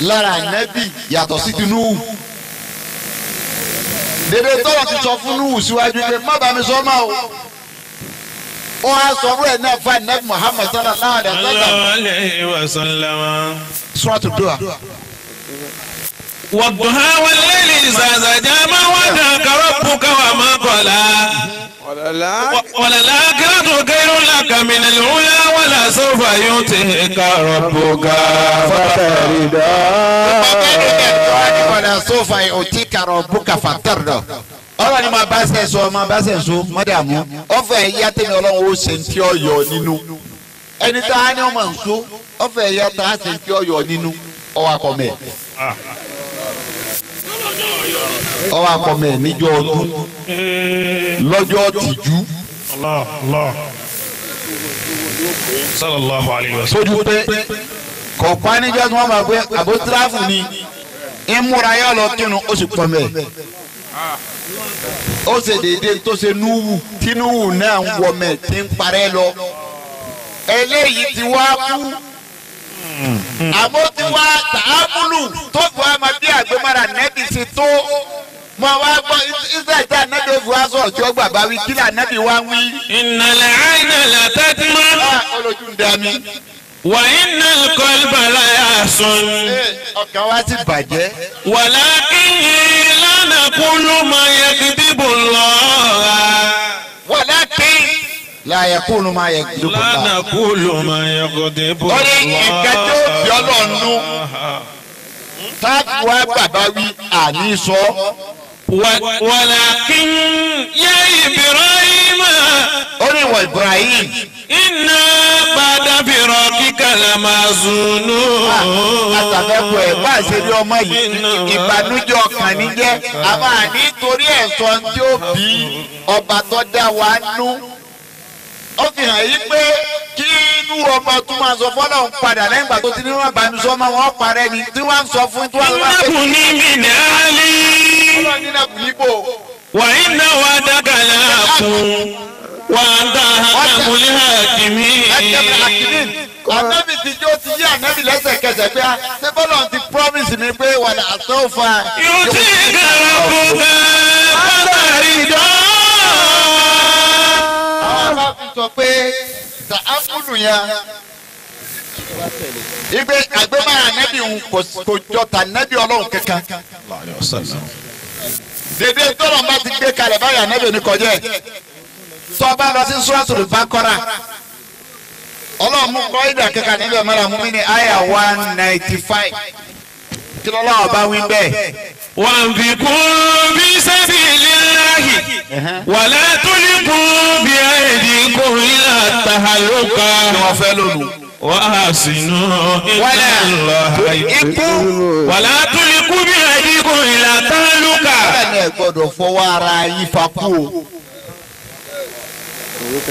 lára nẹ́bì yàtọ̀ sí ti Núhù. Dèdè tọ́lọ̀ ti sọ fún Núhù síwájú pé má bàa mi sọ máa o. Ó wá sọ fún ẹ̀ náà fún ẹ̀ Muhammad sallallahu alayhi wa sallam. Suratu Duha. Wad-duha wal-layli idha saja ma wadda'aka rabbuka wa ma qala. Walal-akhiratu khayrun laka minal-ula wa lasawfa yu'tika rabbuka fatarda. Walasawfa yu'tika rabbuka fatarda. Ọlọ́run ni máa bá ṣe sọ máa bá ṣe sọ mọ́dàmú ọ̀fẹ́ ẹ̀yà tẹ̀mí ọlọ́run ó ṣe ń tí ọ yọ nínú ẹni tá a ní ọmọ nsọ ọ̀fẹ́ ẹ̀yà tá a ṣe ń tí ọ yọ nínú ọwọ́ akọ̀mẹ́ ọwọ́ akọ̀mẹ́ níjọ́ ọdún lọ́jọ́ tìjú sójú pé kọ̀ọ̀pá níjọ́ tí wọ́n máa gbé àbó tíráfù ni ìmúra yọ lọ kírun ó sì pọ̀mẹ́ ó ṣe déédéé tó ṣe Núhù tí Núhù náà ń wọmẹ tí ń parẹ́ lọ eléyìí ti wá kú àmọ́ ti wá tààmúlù tó fi wá máa bí àgbémára nẹ́bí sí tó mọ wá gbọ́ israẹli tí ànábì fi wá sọ̀rọ̀ tí ó gbà bá wí kí ni ànábì wá ń wí. Innal ayna la tadma. Olójú ń dá mi. Wa innal qalba la yahzun. Ọkàn wa ti bàjẹ́. Walakin la naqulu ma yakdibu Allah. Walakin la yakunu ma yakdibu Allah. La naqulu ma yakdibu Allah. Ó ní nǹkan tó fi Ọlọ́run nú. Táàbù wa bàbá wí àní sọ. Walakin ya Ibrahim. Ó ní ìwọ Ibrahim. Inna ba'da firaqika lamazunun. Àtàfẹ́kọ̀ ẹ̀ bá ṣe rí ọmọ yìí ìbànújẹ́ ọkàn ní jẹ́. A máa nítorí ẹ̀sọ́ tí ó bí ọba tó dá wa nú. Ó fi hàn yí pé kí inú ọmọ tó máa sọ fọ́lọ́ ń padà lẹ́yìn ìgbà tó ti ní wọn bá mi sọ ọmọ wọn parẹ́ ni tí wọ́n ń sọ fún tí wọ́n ń sọ fún. Innabni min ahli. Ọlọ́run nínú àbúyíbò. Wa inna wa'daka lahaqqun. Wa anta ahkamul hakimin. Ànábì ti jó ti yí ànábì lẹ́sẹ̀kẹsẹ̀ pé ṣé bọ́lá ti promise mi pé wàlẹ̀ àtọ́fà. Yu'tika rabbuka. sọ pé tààmúlù yẹn ipe àgbémára nẹ́bí kò jọ tà nẹ́bí ọlọ́run kankan. Dèdè tọ́lọ̀ bá ti gbé kalẹ̀ báyà nẹ́bí òní kọjá ẹ̀. Tọ́ bá lọ sí Suratul Baqara. Ọlọ́run mú kọ́ ìdà kankan níbi ọ̀mọ́ra mú mi ní àyà 195. Kí lọ́lọ́run bá wí bẹ́ẹ̀. وأنفقوا في سبيل الله ولا تلقوا بأيديكم إلى التهلكة وأحسنوا إن الله ولا تلقوا بأيديكم إلى التهلكة. Ẹ gbọ́dọ̀ fọwọ́ ara yín fa kú o.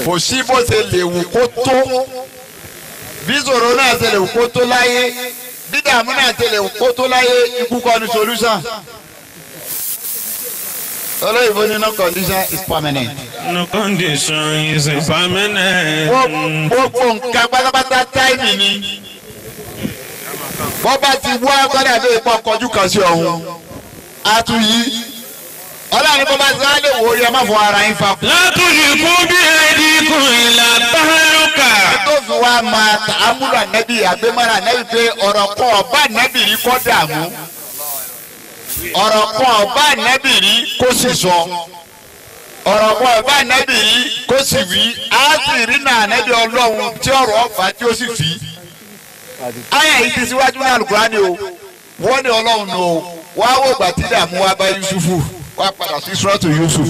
Kò sí bó ṣe lè wù kó tó, bí ìṣòro náà ṣe lè wù kó tó láyé, bí dààmú náà ṣe lè wù kó tó láyé, ikú kọ́ ni solution. Olóyìnbó ní no condition is permanent. No condition is permanent. Gbogbo nǹkan pátápátá táìmì ni. Bọ́ bá ti wá kọ́dà bí ipò kọjú kan sí ọ̀hún. A tún yí. Ọlọ́run bó bá ti wá lè wò ó yẹ má fọ ara yín fa. Látòlì kú bí ẹni kù ìlà tálùkà. Tó fi wá máa tààmúlò ànẹ́bí àgbémọ́ra ànẹ́bí pé ọ̀rọ̀ kan ọ̀bá ànẹ́bí rí kọ́ dààmú. Ọ̀rọ̀ kan ọ̀bá ànẹ́bí rí kó sì sọ. Ọ̀rọ̀ kan ọ̀bá ànẹ́bí rí kó sì wí. Á sì rí nà ànẹ́bí ọlọ́run tí ọ̀rọ̀ ọ̀fà tí ó sì fi. Àyà yìí ti síwájú ní Àlùkùránì o. Wọ́n ní ọlọ́run nù o. Wá wò gbà tí dààmú wá bá Yusufu. Wá padà sí Suratu Yusuf.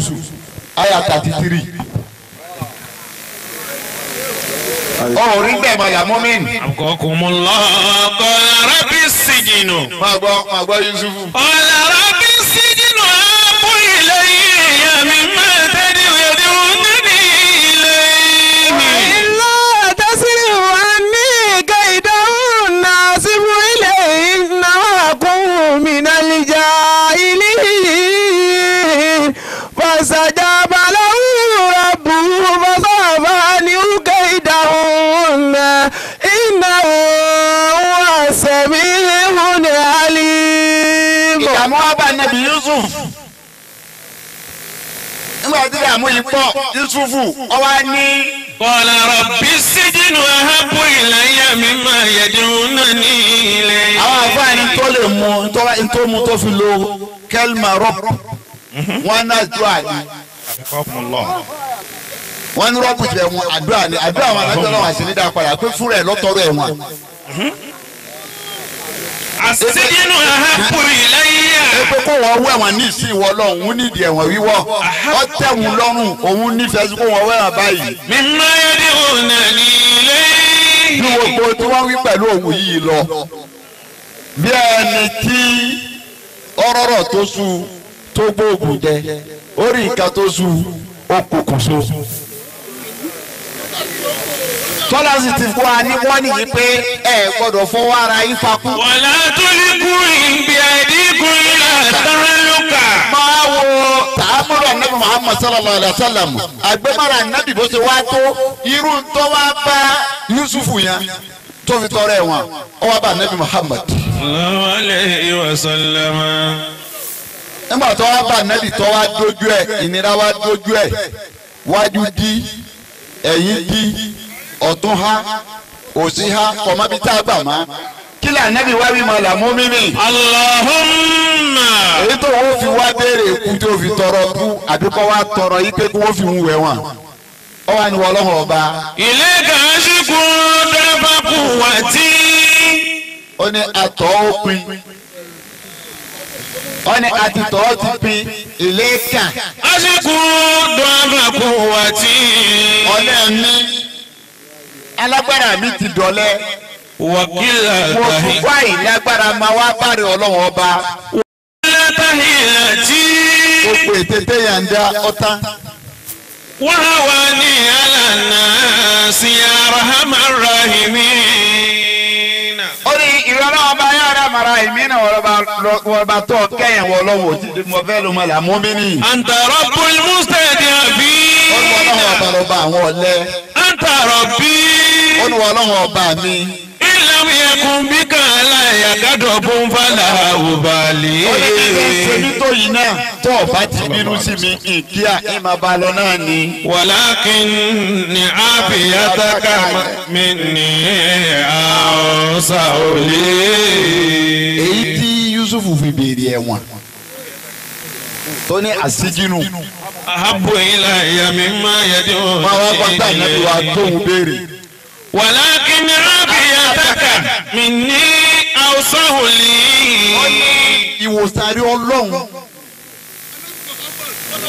Àyà 33. Ọ̀rí bẹ́ẹ̀ mọ̀ yà mọ́mìn. Àkọ́kùnmọ́lá qala rabbi sijinu. Máa gbọ́ Yusufu. Qala rabbi sijinu ahabbu ilayya mimma tad'unani ilayhi. Illa tasrif anni kaydahunna asbu ilayhinna wa akun minal jahilin. Fastajaba lahu rabbuhu fasarafa anhu kaydahunna innahu huwa sami'un alim. Ìdààmú wa bá Nàbí Yusuf. Nígbà tí ìdààmú yìí pọ̀, Yusufu ó wá ní. Qala rabbi sijinu ahabbu ilayya mimma yad'unani ilayhi. Àwọn àfáàní tó lè mú tó mú tó fi lo kẹ́lìmà rọ́pù. Wọ́n náà dùn àní. Wọ́n ní rọ́pù jẹ́ wọn àdúrà ni àdúrà wọn àti ọlọ́run àti nídàá padà pé fúnra ẹ̀ lọ́tọ́rọ̀ ẹ̀ wọn. Àṣìjínú ahabbu ilayya. Ẹ pé kó wọ́n wẹ̀ wọ́n ní ìsìn ìwọ lọ́hùn ún nídìí ẹ̀wọ̀n wíwọ́. Ọ tẹ̀wọ̀n lọ́rùn òun nífẹ̀ẹ́ sí kó wọ́n wẹ̀ wọ́n báyìí. Mimma yad'unani ilayhi. Bí gbogbo tí wọ́n wí pẹ̀lú òun yìí lọ. Bí ẹni tí ọ̀rọ̀rọ̀ tó sú tó gbóògùn jẹ, ó rí nǹkan tó sú ó kòkò so. Tọ́lá sì ti fún wa ní wọ́n nìyí pé ẹ gbọ́dọ̀ fọwọ́ ara yín fakú. Wala tulqu bi aydikum ila tahluka. Máa wo tààmúlò ànábì Muhammad sallallahu alayhi wa sallam àgbẹ̀mọ́ra ànábì bó ṣe wá tó irú tó wá bá Yusufu yẹn tó fi tọrọ ẹ̀wọ̀n ó wá bá ànábì Muhammad. Sallallahu alayhi wa sallam. Nígbà tó wá bá ànábì tó wá dójú ẹ̀ ìnira wá dójú ẹ̀ wájú dí ẹ̀yìn dí ọ̀tún ha òsì ha kọ̀mọ́bí tá a gbà má kí lè ànábì wá wí mọ́ là mú mímì. Allahumma. Èyí tó wọ́n fi wá béèrè ikú tó fi tọrọ kú àbí kọ́ wá tọrọ yìí pé kí wọ́n fi ń wẹ̀ wọ́n. Ó wà ní wọlọ́hùn ọba. Ilayka ashku dafa quwwati. Ó ní àtọ̀ ó pin. Ó ní àtìtọ̀ ó ti pin ilayka. Ashku dafa quwwati. Ọ̀lẹ́ mi alágbára mi ti dọ̀lẹ́. Wàkìlà mo tún wá ìlágbára máa wá báre ọlọ́run ọba. Wàkìlà tahilati. Gbogbo ètè téèyàn ń dá ọ̀tá. Wàhálà ní àlànà sí arhamar rahimin. Ó ní ìrọ̀lẹ́ ọba yàrá mara ìmí náà wọ́n bá tọ́ kẹ́yìn wọ ọlọ́run òtí mo fẹ́ ló mọ̀ là mú mi ní. Anta rabbul mustad'afin. Ó ní ọlọ́run ọba lọ́ba àwọn ọ̀lẹ. Anta rabbi. Ó ní ọlọ́run ọba mi. Illam yakun bika aláyàgádọ̀ bó ń falà òbálẹ̀. Ó ní kí n ṣe nítorí náà tó o bá ti bínú sí mi ìkíyà ẹ máa bá a lọ náà ni. Walakinni afiyataka minni awsa'u li. Èyí tí Yusuf fi béèrè ẹ̀wọ̀n tó ní àsíjínú. Ahabbu ilayya mimma yad'unani. Máa wá pátá ìnáwó wa tóun béèrè. Walakin afiyataka minni awsa'u li. Ó ní ìwòsàn rí Ọlọ́run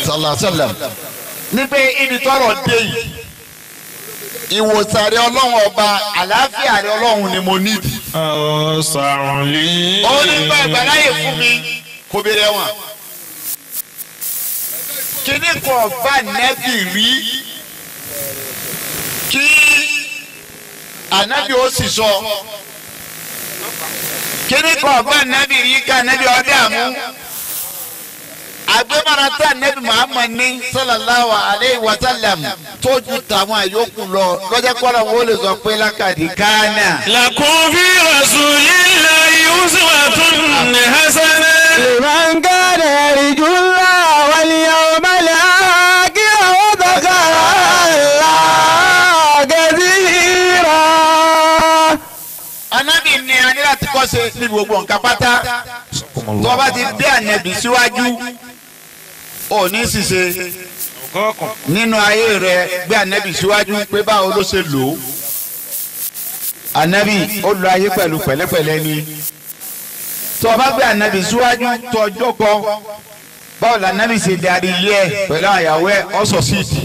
sàlàsàlà níbẹ̀ ibi tọ́rọ̀ dé yìí ìwòsàn rí Ọlọ́run ọba àlàáfíà rí Ọlọ́run ni mo nídìí. Awsa'u li. Ó ní bá ìgbàláyè fún mi kó béèrè wọn. Kíní kan bá nẹ́bì rí kí ànábì ó sì sọ. Kíní kan bá nẹ́bì rí kí ànábì ó dààmú. Àgbẹ̀mọ̀ràn tí ànábì Muhammad ní sallallahu alayhi wa sallam tó ju tàwọn àyókù lọ lọ́jọ́ kọ́ra wọn ó lè sọ pé lákàdí kánà. Lakum fi rasulillahi uswatun hasanah. Liman kana yarju Allaha wal yawmal akhir wa dhakara Allaha kathira. Ànábì ni a ní láti kọ́ ṣe níbi gbogbo nǹkan pátá. Tó bá ti dé ànábì síwájú, ò ní ṣìṣe. Nínú ayé rẹ gbé ànábì síwájú pé báwo ló ṣe lò ó. Ànábì ó lo ayé pẹ̀lú pẹ̀lẹ́pẹ̀lẹ́ ni. Tó bá gbé ànábì síwájú tó ọjọ́ kan, báwo la ànábì ṣe darí ilé ẹ̀ pẹ̀lú àyàwó ẹ̀ ọ̀sọ̀ síìtì.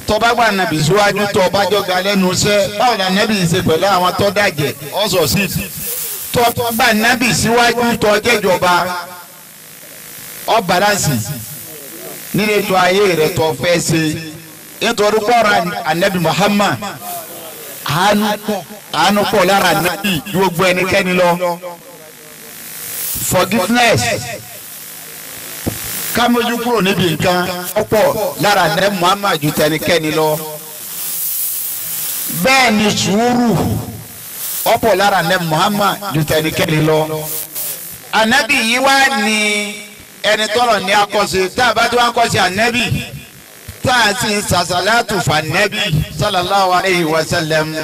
Tó bá gbé ànábì síwájú tó bá jọga lẹ́nu iṣẹ́, báwo la ànábì ṣe pẹ̀lú àwọn tó dàjẹ́ ọ̀sọ̀ síìtì. Tó bá ànábì síwájú tó jẹ́jọba ọ balansi nínú ètò ayé rẹ tó fẹ́ ṣe nítorí kọ́ra ànábì Muhammad àánú pọ̀ lára ànábì ju gbogbo ẹnikẹ́ni lọ. Forgiveness ká mójú kúrò níbi nǹkan ọ̀pọ̀ lára ànábì Muhammad ju tẹnikẹ́ni lọ. Bẹ́ẹ̀ ni sùúrù ọ̀pọ̀ lára ànábì Muhammad ju tẹnikẹ́ni lọ. Ànábì yìí wá ní ẹni tọrọ ní akọ́ṣe tá a bá tó akọ́ṣe ànábì tá a sì ń sàṣàlátù fànábì sallallahu alayhi wa sallam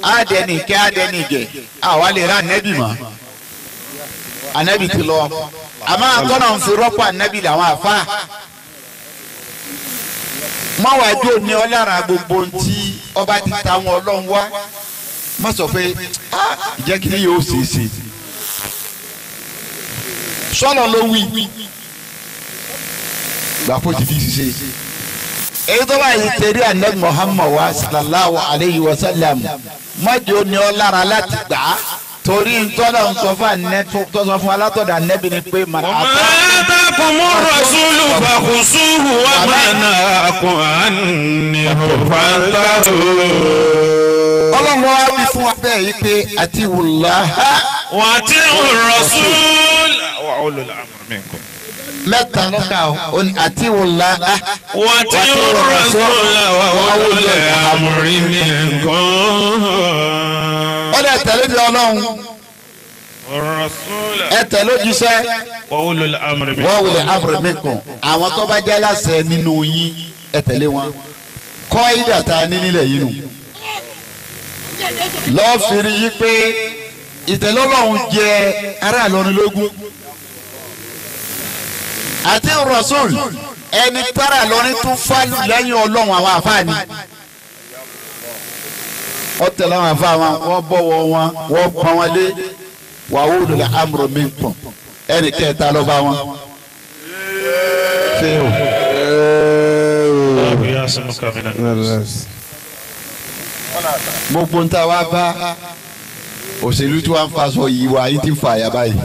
àdẹnìkẹ́ àdẹnìgẹ̀ àwa lè ra ànábì mọ́. Ànábì ti lọ àmọ́ àtọ́nà ń fi rọ́pò ànábì làwọn àfa. Mọ́wájú ní ọlára gbogbo ntí ọba ti ta wọn ọlọ́run wá má sọ pé ìjẹ́ kí ni yóò ṣe é ṣe sọlọ ló wí gbàpọ̀ ti fi ṣiṣẹ́. Èyí tó bá yìí tẹ̀lé ànábì Muhammad wa sallallahu alayhi wa sallam mọ́jọ́ ni ọ lára láti gbà á torí ntọ́lá ń sọ fún ànẹ́tọ́ tó sọ fún alátọ̀dọ̀ ànẹ́bí ni pé mà á. Wa ma atakumu rasulu fakhuzuhu wa ma nahakum anhu fantahu. Ọlọ́run wa wí fún wa bẹ́ẹ̀ yìí pé àti wùláhà. Wa ati'u rasul wa ulul amri minkum. Mẹ́ta lọ́ka o àti wùláhà. Wa ati'u rasul wa ulul amri minkum. Ó lè tẹ̀lé di Ọlọ́run. Ẹ tẹ̀lé òjíṣẹ́. Wa ulul amri minkum. Wa ulul amri minkum. Àwọn tó bá jẹ́ aláṣẹ nínú yín ẹ tẹ̀lé wọn. Kọ́ ìdàtà ní nílẹ̀ yìí nù. Lọ́ọ́ fi rí yí pé ìtẹ̀lé Ọlọ́run jẹ ará Ìlọrin lógún. Àti Rasul ẹni tára Ìlọrin tún fálù lẹ́yìn Ọlọ́run àwọn àfáàní. Wọ́n tẹ̀lé àwọn àfáà wọn, wọ́n bọ̀wọ̀ wọn, wọ́n pọ́n wọn lé. Wa ulul amri minkum ẹnì kẹta ló bá wọn. Ṣé o? Gbogbo ń ta wá bá òṣèlú tí wọ́n ń faṣọ yìí wá yìí ti ń fa àyà báyìí.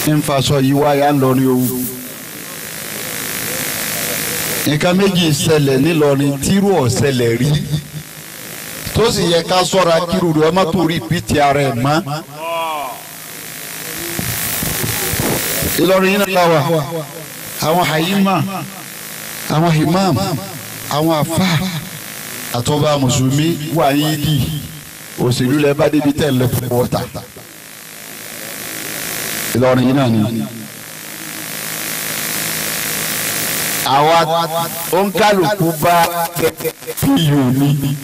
Ń faṣọ yìí wá yà ń lọ ní owó. Nǹkan méjì ṣẹlẹ̀ nílọrin tírú ọ̀ṣẹlẹ̀ rí tó sì yẹ ká sọ́ra kírú rẹ̀ ọmọ tó rí pìtì ara ẹ̀ mọ́. Ìlọrin yìí náà wà àwọn hayima àwọn imam àwọn afa àtọ́ba mùsùlùmí wà yídì Òṣèlú lẹ bá débi tẹ̀ lọ fún wọ́tà. Ìlọrin yìí náà ni. Àwa òǹkàlùkù bá PU ní.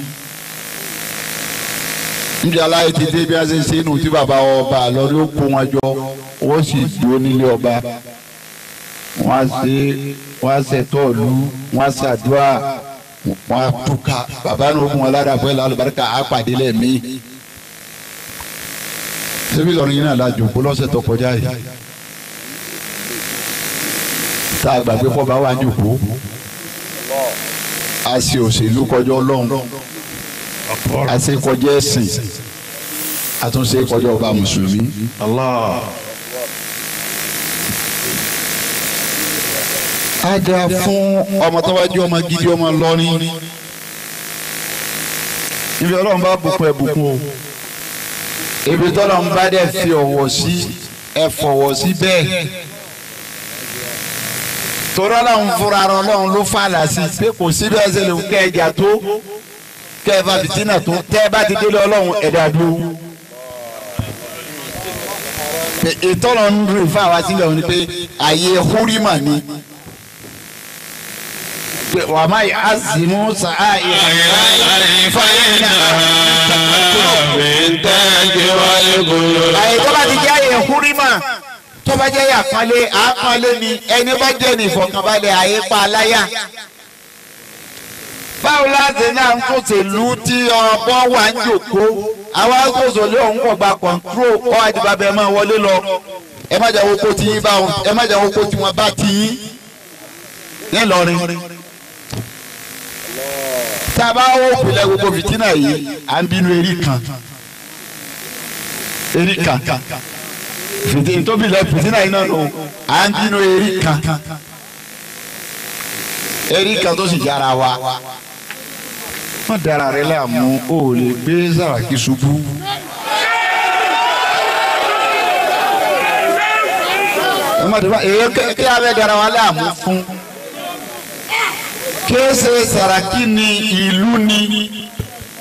Níbi aláyé ti dé bí a ṣe ṣe inú tí bàbá ọba lọ ló kó wọn jọ, wọ́n sì dúró nílé ọba. Wọ́n á ṣe wọ́n á ṣètò ìlú, wọ́n á ṣàdúrà, wọ́n á túká. Bàbá náà fún wọn ládàá pẹ̀lú àlùbáríkà á pàdé lẹ́ẹ̀mí. Ṣébí Ìlọrin yìí náà la jòkó lọ́sẹ̀ tó kọjá yìí. Tá a gbàgbé kọ́ba wà ní òkú. A ṣe òṣèlú kọjá Ọlọ́run. A ṣe kọjá ẹ̀sìn. A tún ṣe kọjá ọba mùsùlùmí. A dáa fún ọmọ tó bá jẹ́ ọmọ gidi ọmọ Ìlọrin. Ibi Ọlọ́run bá bùkún ẹ̀ bùkún o. Ibi tọ́lọ́run bá dẹ̀ fi ọ̀wọ̀ sí ẹ fọ̀wọ̀ sí bẹ́ẹ̀. Torí Ọlọ́run fúnra Ọlọ́run ló fàlà sí pé kò sí bí ẹ ṣe lè kẹ́ ẹja tó kẹ́ ẹ bá fìtínà tó tẹ́ ẹ bá ti délé Ọlọ́run ẹ̀dá dúró. Ìtọ́lọ̀ ń rìn fún àwa sílẹ̀ òní pé àyè húrímà ni. Wà má yà á sì mú sàá àyè tó bá ti jẹ́ àyè húrímà tó bá jẹ́ àpọ́nlé àpọ́nlé ni ẹni bá jẹ́ ní ìfọ̀kànbalẹ̀ àyè pa aláyà. Báwo láti náà ń kòsèlú tí ọgbọ́n wà ń jòkó àwọn akóso lé òun kò gba kọ̀ǹtró kọ́ àdìbàbẹ̀ máa wọlé lọ ẹ má jẹ́ owó tí yín bá wọn ẹ má jẹ́ owó tí wọ́n bá ti yín nílọrin. Tá a bá wó ìpìlẹ̀ gbogbo fìtínà yìí à ń bínú erí kan erí kan fìtínà tó bìlẹ̀ fìtínà yìí náà nù à ń bínú erí kan erí kan tó sì yára wa. Wọ́n dára rẹ láàmú o lè gbé Sàràkí ṣubú. Èyí kí a bẹ dára wa láàmú fún. Kése Sàràkí ni ìlú ni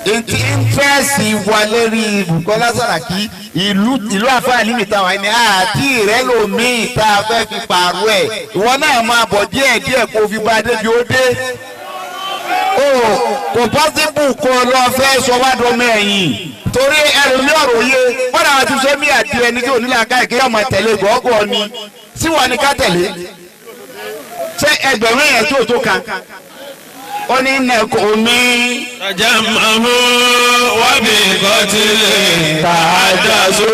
ntí íńtírẹ́sì wà lérí Bùkọ́lá Sàràkí ìlú ìlú àfáàní mi táwa ẹni àti ìrẹ́lòmíì tá a fẹ́ fi pààrọ̀ ẹ̀ ìwọ náà máa bọ̀ díẹ̀ díẹ̀ kó fi bá a débi ó dé. O kò pọ́sibù kó lọ fẹ́ sọ wá dọ́mọ ẹ̀yìn torí ẹlòmí ọ̀rọ̀ yé bọ́dà àti sẹ́mi àti ẹni tí ò ní làákà ìkéyà máa tẹ̀lé gọ́gọ́ ni tí wọ́n ní ká tẹ̀lé ṣé ẹgbẹ̀rún èèyàn tí ò tó kan ó ní nẹ̀kọ́ mi. Tajamahu wabi kọtili tàdásó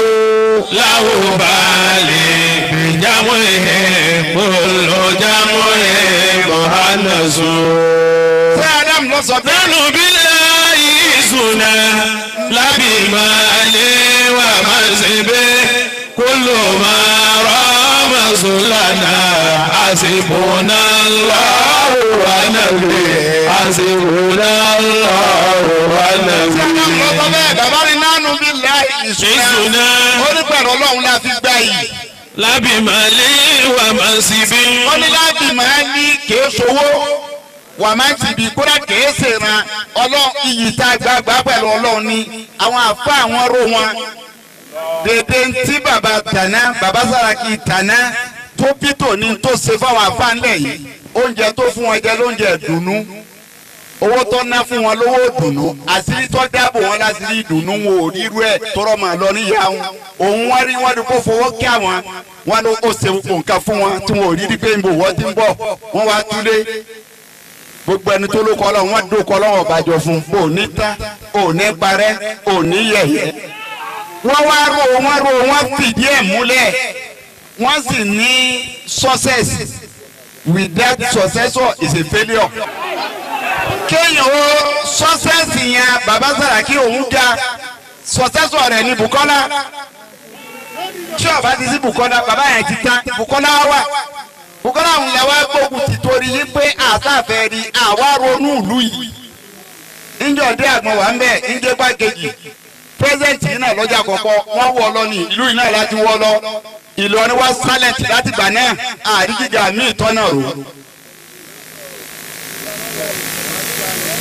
láwùbálì bìjámùhì kúlójámùhì mọ̀hánàsó. Ṣé Adam lọ sọ bẹ́ẹ̀? Nánú bílẹ̀ ìsúná lábì máa lé wà máa ṣe bẹ́ẹ̀ kúlò máa rọ́ màsúlànà àṣìbùnà lọ́wọ́ wà nàbí àṣìbùnà lọ́wọ́ wà nàbí. Ṣé Adam lọ sọ bẹ́ẹ̀? Bàbá mi nánú bílẹ̀ ìsúná. Ó ní pẹ̀lú Ọlọ́run la fi gbá yìí. Lábì máa lé wà máa ṣe bẹ́ẹ̀. Ó ní lábì máa ní kèé sowó wà máa ti bí kódà kèé sèràn Ọlọ́run iyì tá a gbàgbà pẹ̀lú Ọlọ́run ni àwọn àfa àwọn ró wọn. Dèdè ntí bàbá tàná bàbá Sàràkí tàná tó bí tòní tó ṣe fáwọn àfa ńlẹ̀ yìí oúnjẹ tó fún wọn jẹ lóúnjẹ dùnú owó tó ná fún wọn lówó dùnú àṣírí tó dáàbò wọn láṣírí dùnú wọn ò rírú ẹ tọrọ mà lọ níyà wọn òun wọn rí wọn ni kó fowó kí àwọn wọn ló ó ṣe gbogbo nǹkan fún wọn tí wọn ò rí rí pé nbò wọ́n ti ń bọ̀ wọ́n wá túlé gbogbo ẹni tó ló kọ́ lọ́wọ́ wọn dó kọ́ lọ́wọ́ ọ̀bàjọ́ fún un ò ní tán ò ní parẹ́ ò ní yẹ̀yẹ́ wọ́n wá rò wọ́n rò wọ́n fìdí ẹ̀ múlẹ̀ wọ́n sì ní success without successor is a failure. Kéèyàn ó success yẹn bàbá Sàràkí òun ga successor rẹ̀ ní Bùkọ́lá tí ó bá ti sí Bùkọ́lá bàbá yẹn ti tán Bùkọ́lá wà Bùkọ́lá òun làwọn gbógun ti torí yí pé àtàfẹ́ rí àwa ronú ìlú yìí níjọ́ dé àgbọn wà ń bẹ̀ níjẹ́ gbàgejì pírẹsidẹ̀ntì yìí náà lọ́jà kọ̀ọ̀kọ́ wọ́n wọ̀ lọ ní ìlú yìí náà láti wọ́ lọ Ìlọrin wá silent láti gbà náà àrígíga míì tọ́nà rò.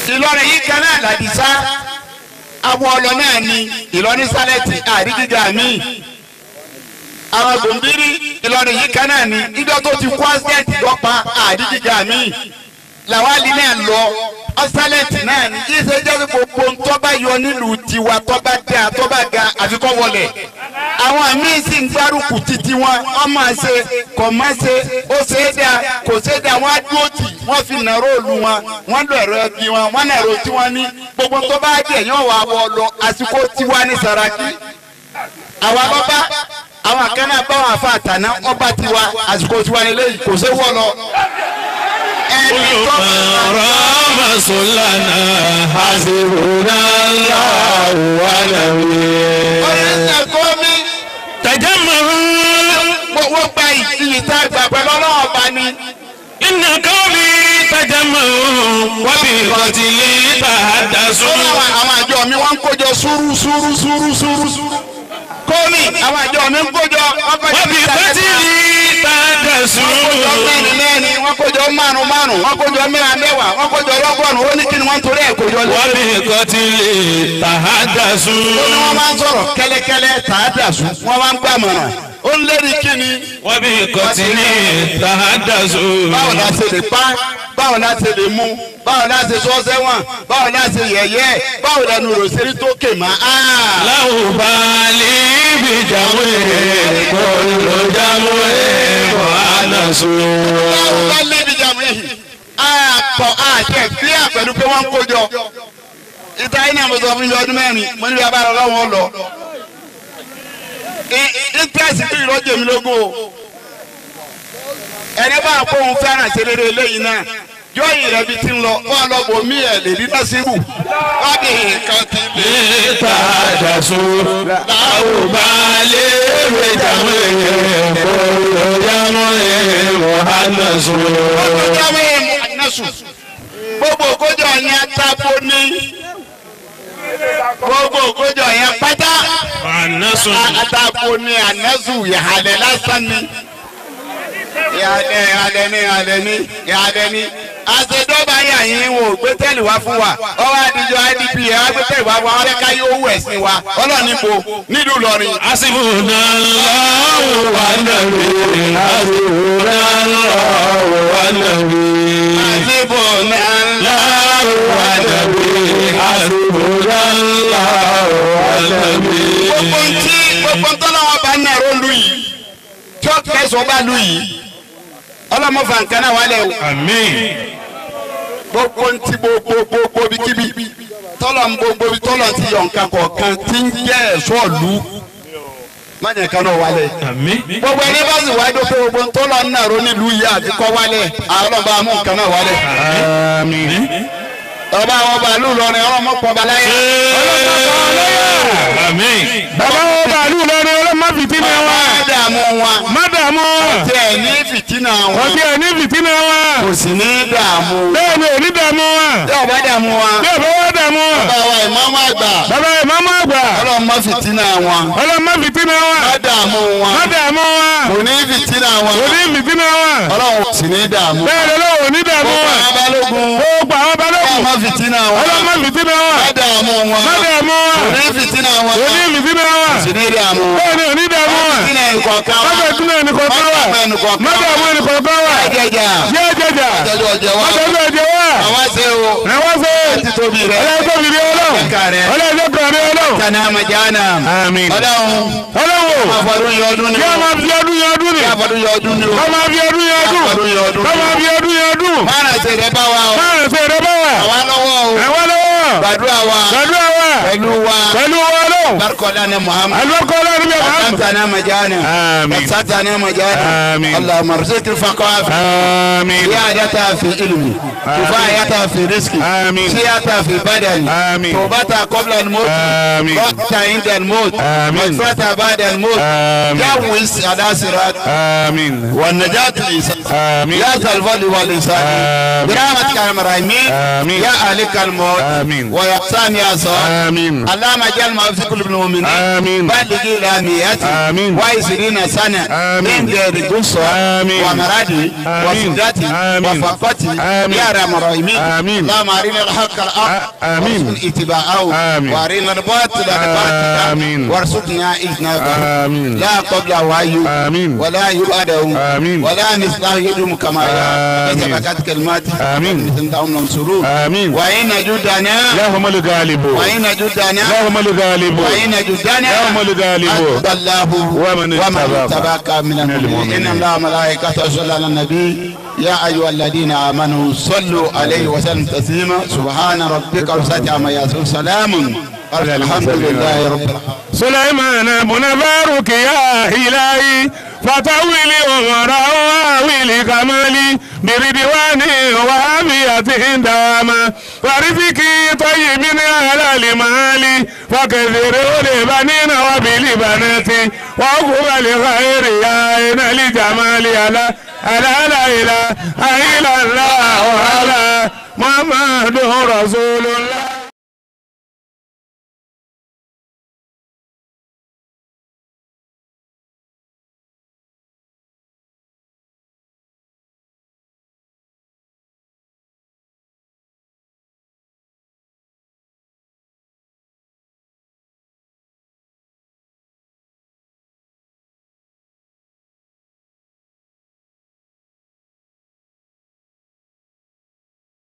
Ìlọrin yìí kan náà làdìsá Àwọn ọlọ náà ni Ìlọrin sálẹ̀tì àrígíga mi. Àwọn gbòǹbírí Ìlọrin yìí kan náà ni ìjọ tó ti kó ásẹ́ẹ̀tì lọ́pa àrígíga mi. Làwálì náà lọ ọ́sálẹ̀tì náà ni yìí ṣe jẹ́ gbogbo ntọ́ba yọ nílùú tiwa tọ́ba dá tọ́ba ga àfikọ́ wọlé. Àwọn míín sì ń gbárùkù títí wọn, wọ́n máa ṣe kò máa ṣe ó ṣe é dáa kò ṣe é dáa wọ́n á dúró tì wọ́n fi nàró òlu wọn wọ́n lọ ẹ̀rọ ẹbí wọn wọ́n nàró tí wọ́n ní gbogbo ntọ́ba jẹ̀ yẹn wà wọ́ lọ àsìkò tiwa ní Saraki. Àwa bàbá àwọn àkànnà báwọn àfa àtàná ọba tiwa àsìkò tiwa ní lẹ́yìn kò ṣe wọ́ lọ. Wọ́n gba ìyí tá a gbà pẹ̀lú ọlọ́wọ́ bá ní. Inna qawmi tajammaru wa bi qatli tahaddasu. Àwọn àjọ mi wọ́n ń kójọ sùúrù sùúrù sùúrù sùúrù sùúrù. Kọ́mi àwọn àjọ mi ń kójọ. Wa bi qatli tahaddasu. Wọ́n kójọ mẹ́rin mẹ́rin, wọ́n kójọ márùn márùn, wọ́n kójọ mẹ́ra mẹ́wàá, wọ́n kójọ ọlọ́gọ́rùn-ún, ó ní kí ni wọ́n torí ẹ̀ kójọ lé. Wa bi qatli tahaddasu. Ó ní wọ́n máa ń sọ̀rọ̀ kẹ́lẹ́kẹ́lẹ́ tahaddasu, wọ́n máa ń gbàmọ̀ràn. Ó ń lérí kí ni. Wa bi qatli tahaddasu. Báwo la ṣe lè pa, báwo la ṣe lè mú, báwo la ṣe sọ sẹ́wọ̀n, báwo la ṣe yẹ̀yẹ́, báwo lẹnu rò ṣe rí tókè mọ́. Láwùbálí bí jàmú kò ló jàmú kò ànàṣù. Láwùbálí bí jàmú yìí, àpọ̀ àti ẹ̀kíyà pẹ̀lú pé wọ́n ń kójọ. Ìta iná mo sọ fún yín ọdún mẹ́rin, mo ní bí abára ọlọ́wọ́n lọ. Interest tó ìrọ́jò mi lógún o. Ẹni bá kó òun fẹ́ràn ṣe rere eléyìí náà yóò yìí rẹ̀ bí ti ń lọ wọ́n lọ bò mí ẹ̀ lè rí lọ́sibù. Wọ́n bí nǹkan ti lè ta àdàsó láwùbálẹ̀ rẹ̀ jàmú ẹ̀ kó jàmú ẹ̀ mọ̀hánàsó. Kó jàmú ẹ̀ mọ̀hánàsó. Gbogbo òkójọ yẹn tábó ní. Gbogbo òkójọ yẹn pátá. Àtàbó ní ànásù ìhàlẹ̀ lásán ni. Ìhàlẹ̀ ìhàlẹ̀ ní ìhàlẹ̀ ní ìhàlẹ̀ ní. Àṣedọ́gba yà yín wò gbé tẹ́lẹ̀ wá fún wa. Ọwọ́ àdìjọ IDP ẹ̀ wá gbé tẹ́lẹ̀ wá fún wa. Wọ́n ká yóò wẹ̀ sí wa. Ọlọ́ọ̀ni bo nílùú Ìlọrin. Hasbunallahu wa nàbí. Hasbunallahu wa nàbí. Hasbunallahu wa nàbí. Hasbunallahu wa nàbí. Gbogbo ntí gbogbo ntọ́lọ́wọ́ bá ní ẹ̀rọ lu yìí. Tí ó kẹsàn-án bá lu yìí. Ọlọ́mọ fàǹkà náà wálẹ̀ o. Àmín. Gbogbo ntí gbogbo gbogbo bíkíbi tọ́lọ̀ ń gbogbo bí tọ́lọ̀ ti yọ̀ nǹkan kọ̀ọ̀kan tí ń jẹ́ ẹ̀ṣọ́ ìlú. Má jẹ́ nǹkan náà wálẹ̀. Àmín. Gbogbo ẹni bá sì wájú pé gbogbo ntọ́lọ̀ ń nàró nílùú yìí àti kọ́ wálẹ̀. Àwọn ọlọ́ba mú nǹkan náà wálẹ̀. Àmín. Ọba àwọn bàálù lọrin ọlọ́mọ pọ̀ baláyé. Àmín. Bàbá wọn bàálù lọrin ọlọ́mọ fìtínà wa. Má dààmú wọn. Má dààmú wọn. Ọtí ẹ̀ ní fìtínà wọn. Ọtí ẹ̀ ní fìtínà wọn. Kò sì ní dààmú. Bẹ́ẹ̀ ni ò ní dààmú wọn. Bí ọba dààmú wọn. Bí ọba wá dààmú wọn. Bàbá wa ìmáàmù àgbà. Bàbá ìmáàmù àgbà. Ọlọ́mọ fìtínà wọn. Ọlọ́mọ fìtínà wọn. Má dààmú wọn. Má dààmú wọn. Kò ní fìtínà wọn. Kò ní fìtínà wọn. Ọlọ́run sì ní dààmú. Bẹ́ẹ̀ ni Ọlọ́run ò ní dààmú wọn. Gbogbo àwọn balógun. Gbogbo àwọn balógun. Ọlọ́mọ fìtínà wọn. Ọlọ́mọ fìtínà wọn. Má dààmú wọn. Má dààmú wọn. Kò ní fìtínà wọn. Kò ní fìtínà wọn. Kò sì ní dààmú wọn. Bẹ́ẹ̀ ni ò ní dààmú wọn. Má fìtínà ẹnìkọ̀ọ̀kan wa. Má fìtínà ẹnìkọ̀ọ̀kan wa. Má dààmú ẹnìkọ̀ọ̀kan wa. Má dààmú ẹnìkọ̀ọ̀kan wa. Jẹ́jẹ́jà. Jẹ́jẹ́jà. Ọjọ́ ọjọ́ wa. Ọjọ́ ọjọ́ wa. Àwọn ṣe o. Àwọn ṣe. Ọlọ́run tóbi rẹ. Ọlọ́run tóbi rẹ Ọlọ́run. Ọlọ́run tó rẹ Ọlọ́run. Tani amajana. Àmín. Ọlọ́run. Ọlọ́run. Máa fọdún yọ ọdún ni. Yóò máa fi ọdún yọ ọdún ni. Yóò fọdún yọ ọdún ni o. Yóò máa fi ọdún yọ ọdún. Yóò yọ ọdún. Yóò máa fi ọdún yọ ọdún. Máa ṣe rẹ bá wa o. Máa ṣe rẹ bá wa. Àwa lọ́wọ́ o. Àwa lọ́wọ́. Gbàdúrà wa. Gbàdúrà wa. Pẹ̀lú wa. Pẹ̀lú wa Ọlọ́run. Barikọ̀lá ni Muhammad. Alibarikọ̀lá ni Muhammad. Tani amajana. Àmín. Tani amajana. Àmín. Allahumma rzuqni faqah. Àmín. Ziyadata fi ilmi. Kifayata fi rizqi. Àmín. Siyata fi badani. Àmín. Tawbata qabla al-maut. Àmín. Rahmata inda al-maut. Àmín. Maghfirata ba'da al-maut. Àmín. Jawwiz ala sirat. Àmín. والنجاة الإنسان. آمين. يا ذا الفضل والإنسان. آمين. برحمتك يا أرحم الراحمين. آمين. يا أهلك الموت. آمين. ويا ثاني أصاب. آمين. اللهم اجعل ما في قلوب المؤمنين. آمين. بالغ إلى مئة. آمين. وعشرين سنة. آمين. من غير قصة. آمين. ومرض. وسدة. آمين. وفقة. آمين. يا أرحم الراحمين. آمين. اللهم أرنا الحق الحق. آمين. وارزقنا اتباعه. آمين. وأرنا الباطل الباطل. آمين. وارزقنا اجتنابه. آمين. لا قبل وعي. آمين. ولا يبعده. آمين. ولا مثله يدوم كما آمين. سبقت كلمات. آمين. مثل آمين. وإن جدنا لهم الغالب. وإن جدنا لهم الغالب. وإن جدنا لهم الغالب. الله ومن اتبعك من المؤمنين. إن الله وملائكته يصلون على النبي يا أيها الذين آمنوا صلوا عليه وسلموا تسليما. سبحان ربك رب العزة عما يصفون، سلام الحمد لله رب العالمين. سليمان بن بارك يا إلهي فتولي أمره وأولي كمالي برضواني وعافيته دواما ورزقي طيب على المال فكثروا لبنين وبالبنات وأقبل لخير يا عين لجمالي على لا إله إلا الله على محمد رسول الله.